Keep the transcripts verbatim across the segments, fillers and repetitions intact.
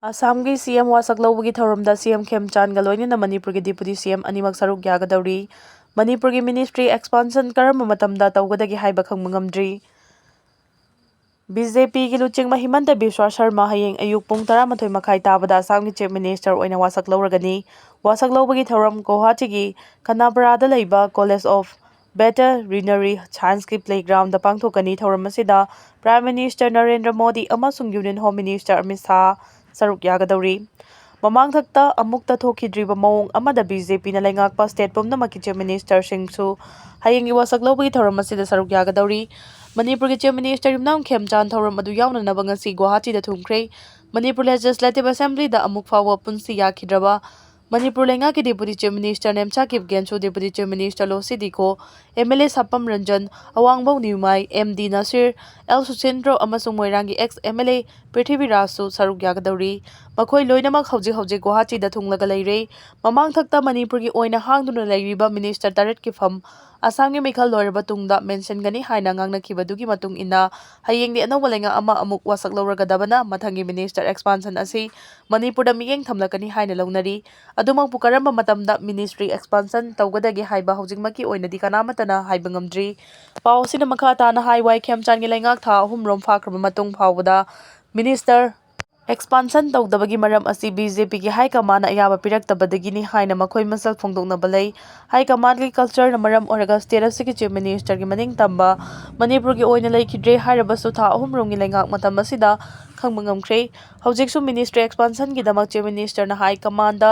ꯑꯁꯥꯝꯒꯤ ꯁꯤ ꯑꯦꯝ ꯋꯥꯁꯛ ꯂꯧꯕꯒꯤ ꯊꯧꯔꯝꯗ ꯁꯤ ꯑꯦꯝ ꯈꯦꯝꯆꯥꯟꯒ ꯂꯣꯏꯅꯅ ꯃꯅꯤꯄꯨꯔꯒꯤ ꯗꯤꯄꯨꯇꯤ ꯁꯤ ꯑꯦꯝ ꯑꯅꯤꯃꯛ ꯁꯔꯨꯛ ꯌꯥꯒꯗꯧꯔꯤ꯫ ꯃꯅꯤꯄꯨꯔꯒꯤ ꯃꯤꯅꯤꯁꯇ꯭ꯔꯤ ꯑꯦꯛꯁꯄꯥꯟꯁꯟ ꯀꯔꯝꯕ ꯃꯇꯝꯗ ꯇꯧꯒꯗꯒꯦ ꯍꯥꯏꯕ ꯈꯪꯕ ꯉꯝꯗ꯭ꯔꯤ꯫ ꯕꯤ ꯖꯦ ꯄꯤꯒꯤ ꯂꯨꯆꯤꯡꯕ ꯍꯤꯃꯟꯇ ꯕꯤꯁ꯭ꯋꯥ ꯁꯔꯃ ꯍꯌꯦꯡ ꯑꯌꯨꯛ ꯄꯨꯡ ꯇꯔꯥꯃꯥꯊꯣꯏ ꯃꯈꯥꯏ ꯇꯥꯕꯗ ꯑꯁꯥꯝꯒꯤ ꯆꯤꯐ ꯃꯤꯅꯤꯁꯇꯔ ꯑꯣꯏꯅ ꯋꯥꯁꯛ ꯂꯧꯔꯒꯅꯤ꯫ ꯋꯥꯁꯛ ꯂꯧꯕꯒꯤ ꯊꯧꯔꯝ ꯒꯧꯍꯥꯇꯤꯒꯤ ꯈꯅꯥꯄꯔꯥꯗ ꯂꯩꯕ ꯀꯣꯂꯦꯖ ꯑꯣꯐ ꯚꯦꯇꯔꯤꯅꯔꯤ ꯁꯥꯏꯟꯁꯀꯤ ꯄ꯭ꯂꯦꯒ꯭ꯔꯥꯎꯟꯗ ꯄꯥꯡꯊꯣꯛꯀꯅꯤ꯫ ꯊꯧꯔꯝ ꯑꯁꯤꯗ ꯄ꯭ꯔꯥꯏꯝ ꯃꯤꯅꯤꯁꯇꯔ ꯅꯔꯦꯟꯗ꯭ꯔ ꯃꯣꯗꯤ ꯑꯃꯁꯨꯡ union home minister Amit Shah ꯁꯔꯨꯛ ꯌꯥꯒꯗꯧꯔꯤ꯫ ꯃꯃꯥꯡꯊꯛꯇ ꯑꯃꯨꯛꯇ ꯊꯣꯛꯈꯤꯗ꯭ꯔꯤꯕ ꯃꯑꯣꯡ ꯑꯃꯗ ꯕꯤ ꯖꯦ ꯄꯤꯅ ꯂꯩꯉꯥꯛꯄ ꯁ꯭ꯇꯦꯠ ꯄꯨꯝꯅꯃꯛꯀꯤ ꯆꯤꯐ ꯃꯤꯅꯤꯁꯇꯔꯁꯤꯡꯁꯨ ꯍꯌꯦꯡꯒꯤ ꯋꯥꯁꯛ ꯂꯧꯕꯒꯤ ꯊꯧꯔꯝ ꯑꯁꯤꯗ ꯁꯔꯨꯛ ꯌꯥꯒꯗꯧꯔꯤ꯫ ꯃꯅꯤꯄꯨꯔꯒꯤ ꯆꯤꯐ ꯃꯤꯅꯤꯁꯇꯔ ꯌꯨꯝꯅꯥꯝ ꯈꯦꯝꯆꯥꯟ ꯊꯧꯔꯝ ꯑꯗꯨ ꯌꯥꯎꯅꯅꯕ ꯉꯁꯤ ꯒꯨꯋꯥꯍꯥꯇꯤꯗ ꯊꯨꯡꯈ꯭ꯔꯦ꯫ ꯃꯅꯤꯄꯨꯔ ꯂꯦꯖꯤꯁꯂꯦꯇꯤꯚ ꯑꯦꯁꯦꯝꯕ꯭ꯂꯤꯗ ꯑꯃꯨꯛ ꯐꯥꯎꯕ ꯄꯨꯟꯁꯤ ꯌꯥꯈꯤꯗ꯭ꯔꯕ ꯃꯅꯤꯄꯨꯔ ꯂꯩꯉꯥꯛꯀꯤ ꯗꯤꯄꯨꯇꯤ ꯆꯤꯐ ꯃꯤꯅꯤꯁꯇꯔ ꯅꯦꯝꯆꯥ ꯀꯤꯞꯒꯦꯟꯁꯨ, deputy chief minister Losii Dikho, M L A Sapam Ranjan, Awangbow Newmai, M D Nasir, L Susindro ꯑꯃꯁꯨꯡ ꯃꯣꯏꯔꯥꯡꯒꯤ ꯑꯦꯛꯁ ꯑꯦꯝ ꯑꯦꯜ ꯑꯦ ꯄ꯭ꯔꯤꯊꯤꯕꯤꯔꯥꯖꯁꯨ ꯁꯔꯨꯛ ꯌꯥꯒꯗꯧꯔꯤ꯫ ꯃꯈꯣꯏ ꯂꯣꯏꯅꯃꯛ ꯍꯧꯖꯤꯛ ꯍꯧꯖꯤꯛ ꯒꯨꯋꯥꯍꯥꯇꯤꯗ ꯊꯨꯡꯂꯒ ꯂꯩꯔꯦ꯫ ꯃꯃꯥꯡꯊꯛꯇ ꯃꯅꯤꯄꯨꯔꯒꯤ ꯑꯣꯏꯅ ꯍꯥꯡꯗꯨꯅ ꯂꯩꯔꯤꯕ ꯃꯤꯅꯤꯁꯇꯔ ꯇꯔꯦꯠꯀꯤ ꯐꯝ ꯑꯁꯥꯝꯒꯤ ꯃꯤꯈꯜ ꯂꯣꯏꯔꯕ ꯇꯨꯡꯗ ꯃꯦꯟꯁꯤꯟꯒꯅꯤ ꯍꯥꯏꯅ ꯉꯥꯡꯅꯈꯤꯕꯗꯨꯒꯤ ꯃꯇꯨꯡ ꯏꯟꯅ, ꯍꯌꯦꯡꯗꯤ ꯑꯅꯧꯕ ꯂꯩꯉꯥꯛ ꯑꯃ ꯑꯃꯨꯛ ꯋꯥꯁꯛ ꯂꯧꯔꯒꯗꯕꯅ ꯃꯊꯪꯒꯤ ꯃꯤꯅꯤꯁꯇꯔ ꯑꯦꯛꯁꯄꯥꯟꯁꯟ ꯑꯁꯤ ꯃꯅꯤꯄꯨꯔꯗ ꯃꯤꯠꯌꯦꯡ ꯊꯝꯂꯛꯀꯅꯤ ꯍꯥꯏꯅ ꯂꯧꯅꯔꯤ꯫ ꯑꯗꯨꯃꯛꯄꯨ ꯀꯔꯝꯕ ꯃꯇꯝꯗ ꯃꯤꯅꯤꯁꯇ꯭ꯔꯤ ꯑꯦꯛꯁꯄꯥꯟꯁꯟ ꯇꯧꯒꯗꯒꯦ ꯍꯥꯏꯕ ꯍꯧꯖꯤꯛꯃꯛꯀꯤ ꯑꯣꯏꯅꯗꯤ ꯀꯅꯥꯃꯠꯇꯅ ꯍꯥꯏꯕ ꯉꯝꯗ꯭ꯔꯤ꯫ ꯄꯥꯎ ꯑꯁꯤꯅ ꯃꯈꯥ ꯇꯥꯅ ꯍꯥꯏ, ꯋꯥꯏ ꯈꯦꯝꯆꯥꯟꯒꯤ ꯂꯩꯉꯥꯛ ꯊꯥ ꯑꯍꯨꯝꯔꯣꯝ ꯐꯥꯈ꯭ꯔꯕ ꯃꯇꯨꯡ ꯐꯥꯎꯕꯗ ꯃꯤꯅꯤꯁꯇꯔ ꯑꯦꯛꯁꯄꯥꯟꯁꯟ ꯇꯧꯗꯕꯒꯤ ꯃꯔꯝ ꯑꯁꯤ ꯕꯤ ꯖꯦ ꯄꯤꯒꯤ ꯍꯥꯏ ꯀꯃꯥꯟꯅ ꯑꯌꯥꯕ ꯄꯤꯔꯛꯇꯕꯗꯒꯤꯅꯤ ꯍꯥꯏꯅ ꯃꯈꯣꯏ ꯃꯁꯛ ꯐꯣꯡꯗꯣꯛꯅꯕ ꯂꯩ꯫ ꯍꯥꯏ ꯀꯃꯥꯟꯒꯤ ꯀꯜꯆꯔꯅ ꯃꯔꯝ ꯑꯣꯏꯔꯒ ꯁ꯭ꯇꯦꯠ ꯑꯁꯤꯒꯤ ꯆꯤꯐ ꯃꯤꯅꯤꯁꯇꯔꯒꯤ ꯃꯅꯤꯡ ꯇꯝꯕ ꯃꯅꯤꯄꯨꯔꯒꯤ ꯑꯣꯏꯅ ꯂꯩꯈꯤꯗ꯭ꯔꯦ ꯍꯥꯏꯔꯕꯁꯨ, ꯊꯥ ꯑꯍꯨꯝꯔꯣꯝꯒꯤ ꯂꯩꯉꯥꯛ ꯃꯇꯝ ꯑꯁꯤꯗ ꯈꯪꯕ ꯉꯝꯈ꯭ꯔꯦ꯫ ꯍꯧꯖꯤꯛꯁꯨ ꯃꯤꯅꯤꯁꯇ꯭ꯔꯤ ꯑꯦꯛꯁꯄꯥꯟꯁꯟꯒꯤꯗꯃꯛ ꯆꯤꯐ ꯃꯤꯅꯤꯁꯇꯔꯅ ꯍꯥꯏ ꯀꯃꯥꯟꯗ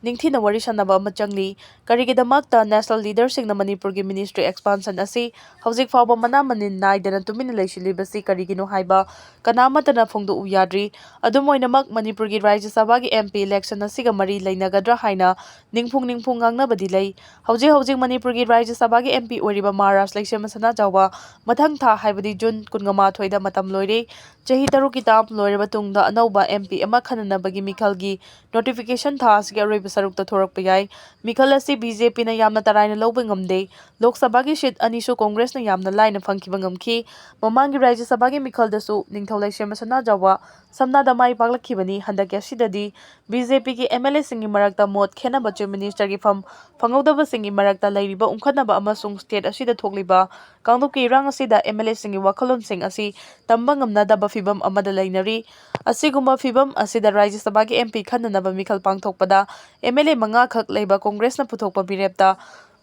ꯅꯤꯡꯊꯤꯅ ꯋꯥꯔꯤ ꯁꯥꯟꯅꯕ ꯑꯃ ꯆꯪꯂꯤ꯫ ꯀꯔꯤꯒꯤꯗꯃꯛꯇ ꯅꯦꯁꯅꯦꯜ ꯂꯤꯗꯔꯁꯤꯡꯅ ꯃꯅꯤꯄꯨꯔꯒꯤ ꯃꯤꯅꯤꯁꯇ꯭ꯔꯤ ꯑꯦꯛꯁꯄꯥꯟꯁꯟ ꯑꯁꯤ ꯍꯧꯖꯤꯛ ꯐꯥꯎꯕ ꯃꯅꯥ ꯃꯅꯤꯟ ꯅꯥꯏꯗꯅ ꯇꯨꯃꯤꯟꯅ ꯂꯩꯁꯤꯜꯂꯤꯕꯁꯤ ꯀꯔꯤꯒꯤꯅꯣ ꯍꯥꯏꯕ ꯀꯅꯥꯃꯠꯇꯅ ꯐꯣꯡꯗꯣꯛꯎ ꯌꯥꯗ꯭ꯔꯤ꯫ ꯑꯗꯨꯝ ꯑꯣꯏꯅꯃꯛ, ꯃꯅꯤꯄꯨꯔꯒꯤ ꯔꯥꯖ꯭ꯌ ꯁꯚꯥꯒꯤ ꯑꯦꯝ ꯄꯤ ꯏꯂꯦꯛꯁꯟ ꯑꯁꯤꯒ ꯃꯔꯤ ꯂꯩꯅꯒꯗ꯭ꯔꯥ ꯍꯥꯏꯅ ꯅꯤꯡꯐꯨꯡ ꯅꯤꯡꯐꯨꯡ ꯉꯥꯡꯅꯕꯗꯤ ꯂꯩ꯫ ꯍꯧꯖꯤꯛ ꯍꯧꯖꯤꯛ ꯃꯅꯤꯄꯨꯔꯒꯤ ꯔꯥꯖ꯭ꯌ ꯁꯚꯥꯒꯤ ꯑꯦꯝ ꯄꯤ ꯑꯣꯏꯔꯤꯕ ꯃꯍꯥꯔꯥꯖ ꯂꯩꯁꯦꯝꯕ ꯁꯅꯥꯖꯥꯎꯕ ꯃꯊꯪ ꯊꯥ, ꯍꯥꯏꯕꯗꯤ ꯖꯨꯟ ꯀꯨꯟꯃꯥꯊꯣꯏꯗ ꯃꯇꯝ ꯂꯣꯏꯔꯦ꯫ ꯆꯍꯤ ꯇꯔꯨꯛꯀꯤ ꯇꯥꯔꯝ ꯂꯣꯏꯔꯕ ꯇꯨꯡꯗ ꯑꯅꯧꯕ ꯑꯦꯝ ꯄꯤ ꯑꯃ ꯈꯟꯅꯅꯕꯒꯤ ꯃꯤꯈꯜꯒꯤ ꯅꯣꯇꯤꯐꯤꯀꯦꯁꯟ ꯊꯥ ꯑꯁꯤꯒꯤ ꯑꯔꯣꯏꯕ ꯁꯔꯨꯛꯇ ꯊꯣꯔꯛꯄ ꯌꯥꯏ꯫ ꯃꯤꯈꯜ ꯑꯁꯤ ꯕꯤ ꯖꯦ ꯄꯤꯅ ꯌꯥꯝꯅ ꯇꯔꯥꯏꯅ ꯂꯧꯕ ꯉꯝꯗꯦ꯫ ꯂꯣꯛ ꯁꯚꯥꯒꯤ ꯁꯤꯠ ꯑꯅꯤꯁꯨ ꯀꯣꯡꯒ꯭ꯔꯦꯁꯅ ꯌꯥꯝꯅ ꯂꯥꯏꯅ ꯐꯪꯈꯤꯕ ꯉꯝꯈꯤ꯫ ꯃꯃꯥꯡꯒꯤ ꯔꯥꯖ꯭ꯌ ꯁꯚꯥꯒꯤ ꯃꯤꯈꯜꯗꯁꯨ ꯅꯤꯡꯊꯧ ꯂꯩꯁꯦꯝꯕ ꯁꯅꯥꯖꯥꯎꯕ ꯁꯝꯅꯥꯗ ꯃꯥꯏ ꯄꯥꯛꯂꯛꯈꯤꯕꯅꯤ꯫ ꯍꯟꯗꯛꯀꯤ ꯑꯁꯤꯗꯗꯤ ꯕꯤ ꯖꯦ ꯄꯤꯒꯤ ꯑꯦꯝ ꯑꯦꯜ ꯑꯦꯁꯤꯡꯒꯤ ꯃꯔꯛꯇ ꯃꯣꯠ ꯈꯦꯠꯅꯕ, ꯆꯤꯐ ꯃꯤꯅꯤꯁꯇꯔꯒꯤ ꯐꯝ ꯐꯪꯍꯧꯗꯕꯁꯤꯡꯒꯤ ꯃꯔꯛꯇ ꯂꯩꯔꯤꯕ ꯎꯪꯈꯠꯅꯕ ꯑꯃꯁꯨꯡ ꯁ꯭ꯇꯦꯠ ꯑꯁꯤꯗ ꯊꯣꯛꯂꯤꯕ ꯀꯥꯡꯂꯨꯞꯀꯤ ꯏꯔꯥꯡ ꯑꯁꯤꯗ ꯑꯦꯝ ꯑꯦꯜ ꯑꯦꯁꯤꯡꯒꯤ ꯋꯥꯈꯜꯂꯣꯟꯁꯤꯡ ꯑꯁꯤ ꯇꯝꯕ ꯉꯝꯅꯗꯕ ꯐꯤꯚꯝ ꯑꯃꯗ ꯂꯩꯅꯔꯤ꯫ ꯑꯁꯤꯒꯨꯝꯕ ꯐꯤꯚꯝ ꯑꯁꯤꯗ ꯔꯥꯖ꯭ꯌ ꯁꯚꯥꯒꯤ ꯑꯦꯝ ꯄꯤ ꯈꯟꯅꯅꯕ ꯃꯤꯈꯜ ꯄꯥꯡꯊꯣꯛꯄꯗ ꯑꯦꯝ ꯑꯦꯜ ꯑꯦ ꯃꯉꯥꯈꯛ ꯂꯩꯕ ꯀꯣꯡꯒ꯭ꯔꯦꯁꯅ ꯄꯨꯊꯣꯛꯄ ꯃꯤꯔꯦꯞꯇ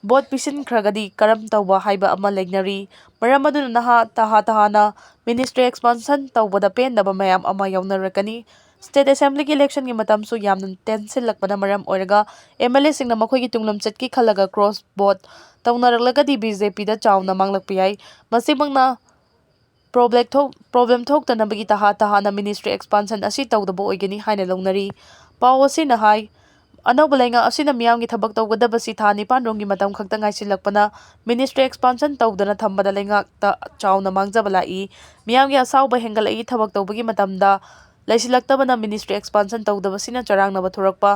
ꯚꯣꯠ ꯄꯤꯁꯤꯟꯈ꯭ꯔꯒꯗꯤ ꯀꯔꯝ ꯇꯧꯕ ꯍꯥꯏꯕ ꯑꯃ ꯂꯩꯅꯔꯤ꯫ ꯃꯔꯝ ꯑꯗꯨꯅ ꯅꯍꯥ ꯇꯍꯥ ꯇꯍꯥꯅ ꯃꯤꯅꯤꯁꯇ꯭ꯔꯤ ꯑꯦꯛꯁꯄꯥꯟꯁꯟ ꯇꯧꯕꯗ ꯄꯦꯟꯗꯕ ꯃꯌꯥꯝ ꯑꯃ ꯌꯥꯎꯅꯔꯛꯀꯅꯤ꯫ ꯁ꯭ꯇꯦꯠ ꯑꯦꯁꯦꯝꯕ꯭ꯂꯤꯒꯤ ꯏꯂꯦꯛꯁꯟꯒꯤ ꯃꯇꯝꯁꯨ ꯌꯥꯝꯅ ꯇꯦꯟꯁꯤꯜꯂꯛꯄꯅ ꯃꯔꯝ ꯑꯣꯏꯔꯒ ꯑꯦꯝ ꯑꯦꯜ ꯑꯦꯁꯤꯡꯅ ꯃꯈꯣꯏꯒꯤ ꯇꯨꯡꯂꯝꯆꯠꯀꯤ ꯈꯜꯂꯒ ꯀ꯭ꯔꯣꯁ ꯚꯣꯠ ꯇꯧꯅꯔꯛꯂꯒꯗꯤ ꯕꯤ ꯖꯦ ꯄꯤꯗ ꯆꯥꯎꯅ ꯃꯥꯡꯂꯛꯄ ꯌꯥꯏ꯫ ꯃꯁꯤꯃꯛꯅ ꯄ꯭ꯔꯣꯕ꯭ꯂꯦꯛ ꯊꯣꯛ-, ꯄ꯭ꯔꯣꯕ꯭ꯂꯦꯝ ꯊꯣꯛꯇꯅꯕꯒꯤ ꯇꯍꯥ ꯇꯍꯥꯅ ꯃꯤꯅꯤꯁꯇ꯭ꯔꯤ ꯑꯦꯛꯁꯄꯥꯟꯁꯟ ꯑꯁꯤ ꯇꯧꯗꯕ ꯑꯣꯏꯒꯅꯤ ꯍꯥꯏꯅ ꯂꯧꯅꯔꯤ꯫ ꯄꯥꯎ ꯑꯁꯤꯅ ꯍꯥꯏ, ꯑꯅꯧꯕ ꯂꯩꯉꯥꯛ ꯑꯁꯤꯅ ꯃꯤꯌꯥꯝꯒꯤ ꯊꯕꯛ ꯇꯧꯒꯗꯕꯁꯤ ꯊꯥ ꯅꯤꯄꯥꯟ ꯔꯣꯝꯒꯤ ꯃꯇꯝ ꯈꯛꯇ ꯉꯥꯏꯁꯤꯜꯂꯛꯄꯅ ꯃꯤꯅꯤꯁꯇ꯭ꯔꯤ ꯑꯦꯛꯁꯄꯥꯟꯁꯟ ꯇꯧꯗꯅ ꯊꯝꯕꯗ ꯂꯩꯉꯥꯛꯇ ꯆꯥꯎꯅ ꯃꯥꯡꯖꯕ ꯂꯥꯛꯏ꯫ ꯃꯤꯌꯥꯝꯒꯤ ꯑꯁꯥꯎꯕ ꯍꯦꯟꯒꯠꯂꯛꯏ꯫ ꯊꯕꯛ ꯇꯧꯕꯒꯤ ꯃꯇꯝꯗ ꯂꯩꯁꯤꯜꯂꯛꯇꯕꯅ ꯃꯤꯅꯤꯁꯇ꯭ꯔꯤ ꯑꯦꯛꯁꯄꯥꯟꯁꯟ ꯇꯧꯗꯕꯁꯤꯅ ꯆꯔꯥꯡꯅꯕ ꯊꯣꯔꯛꯄ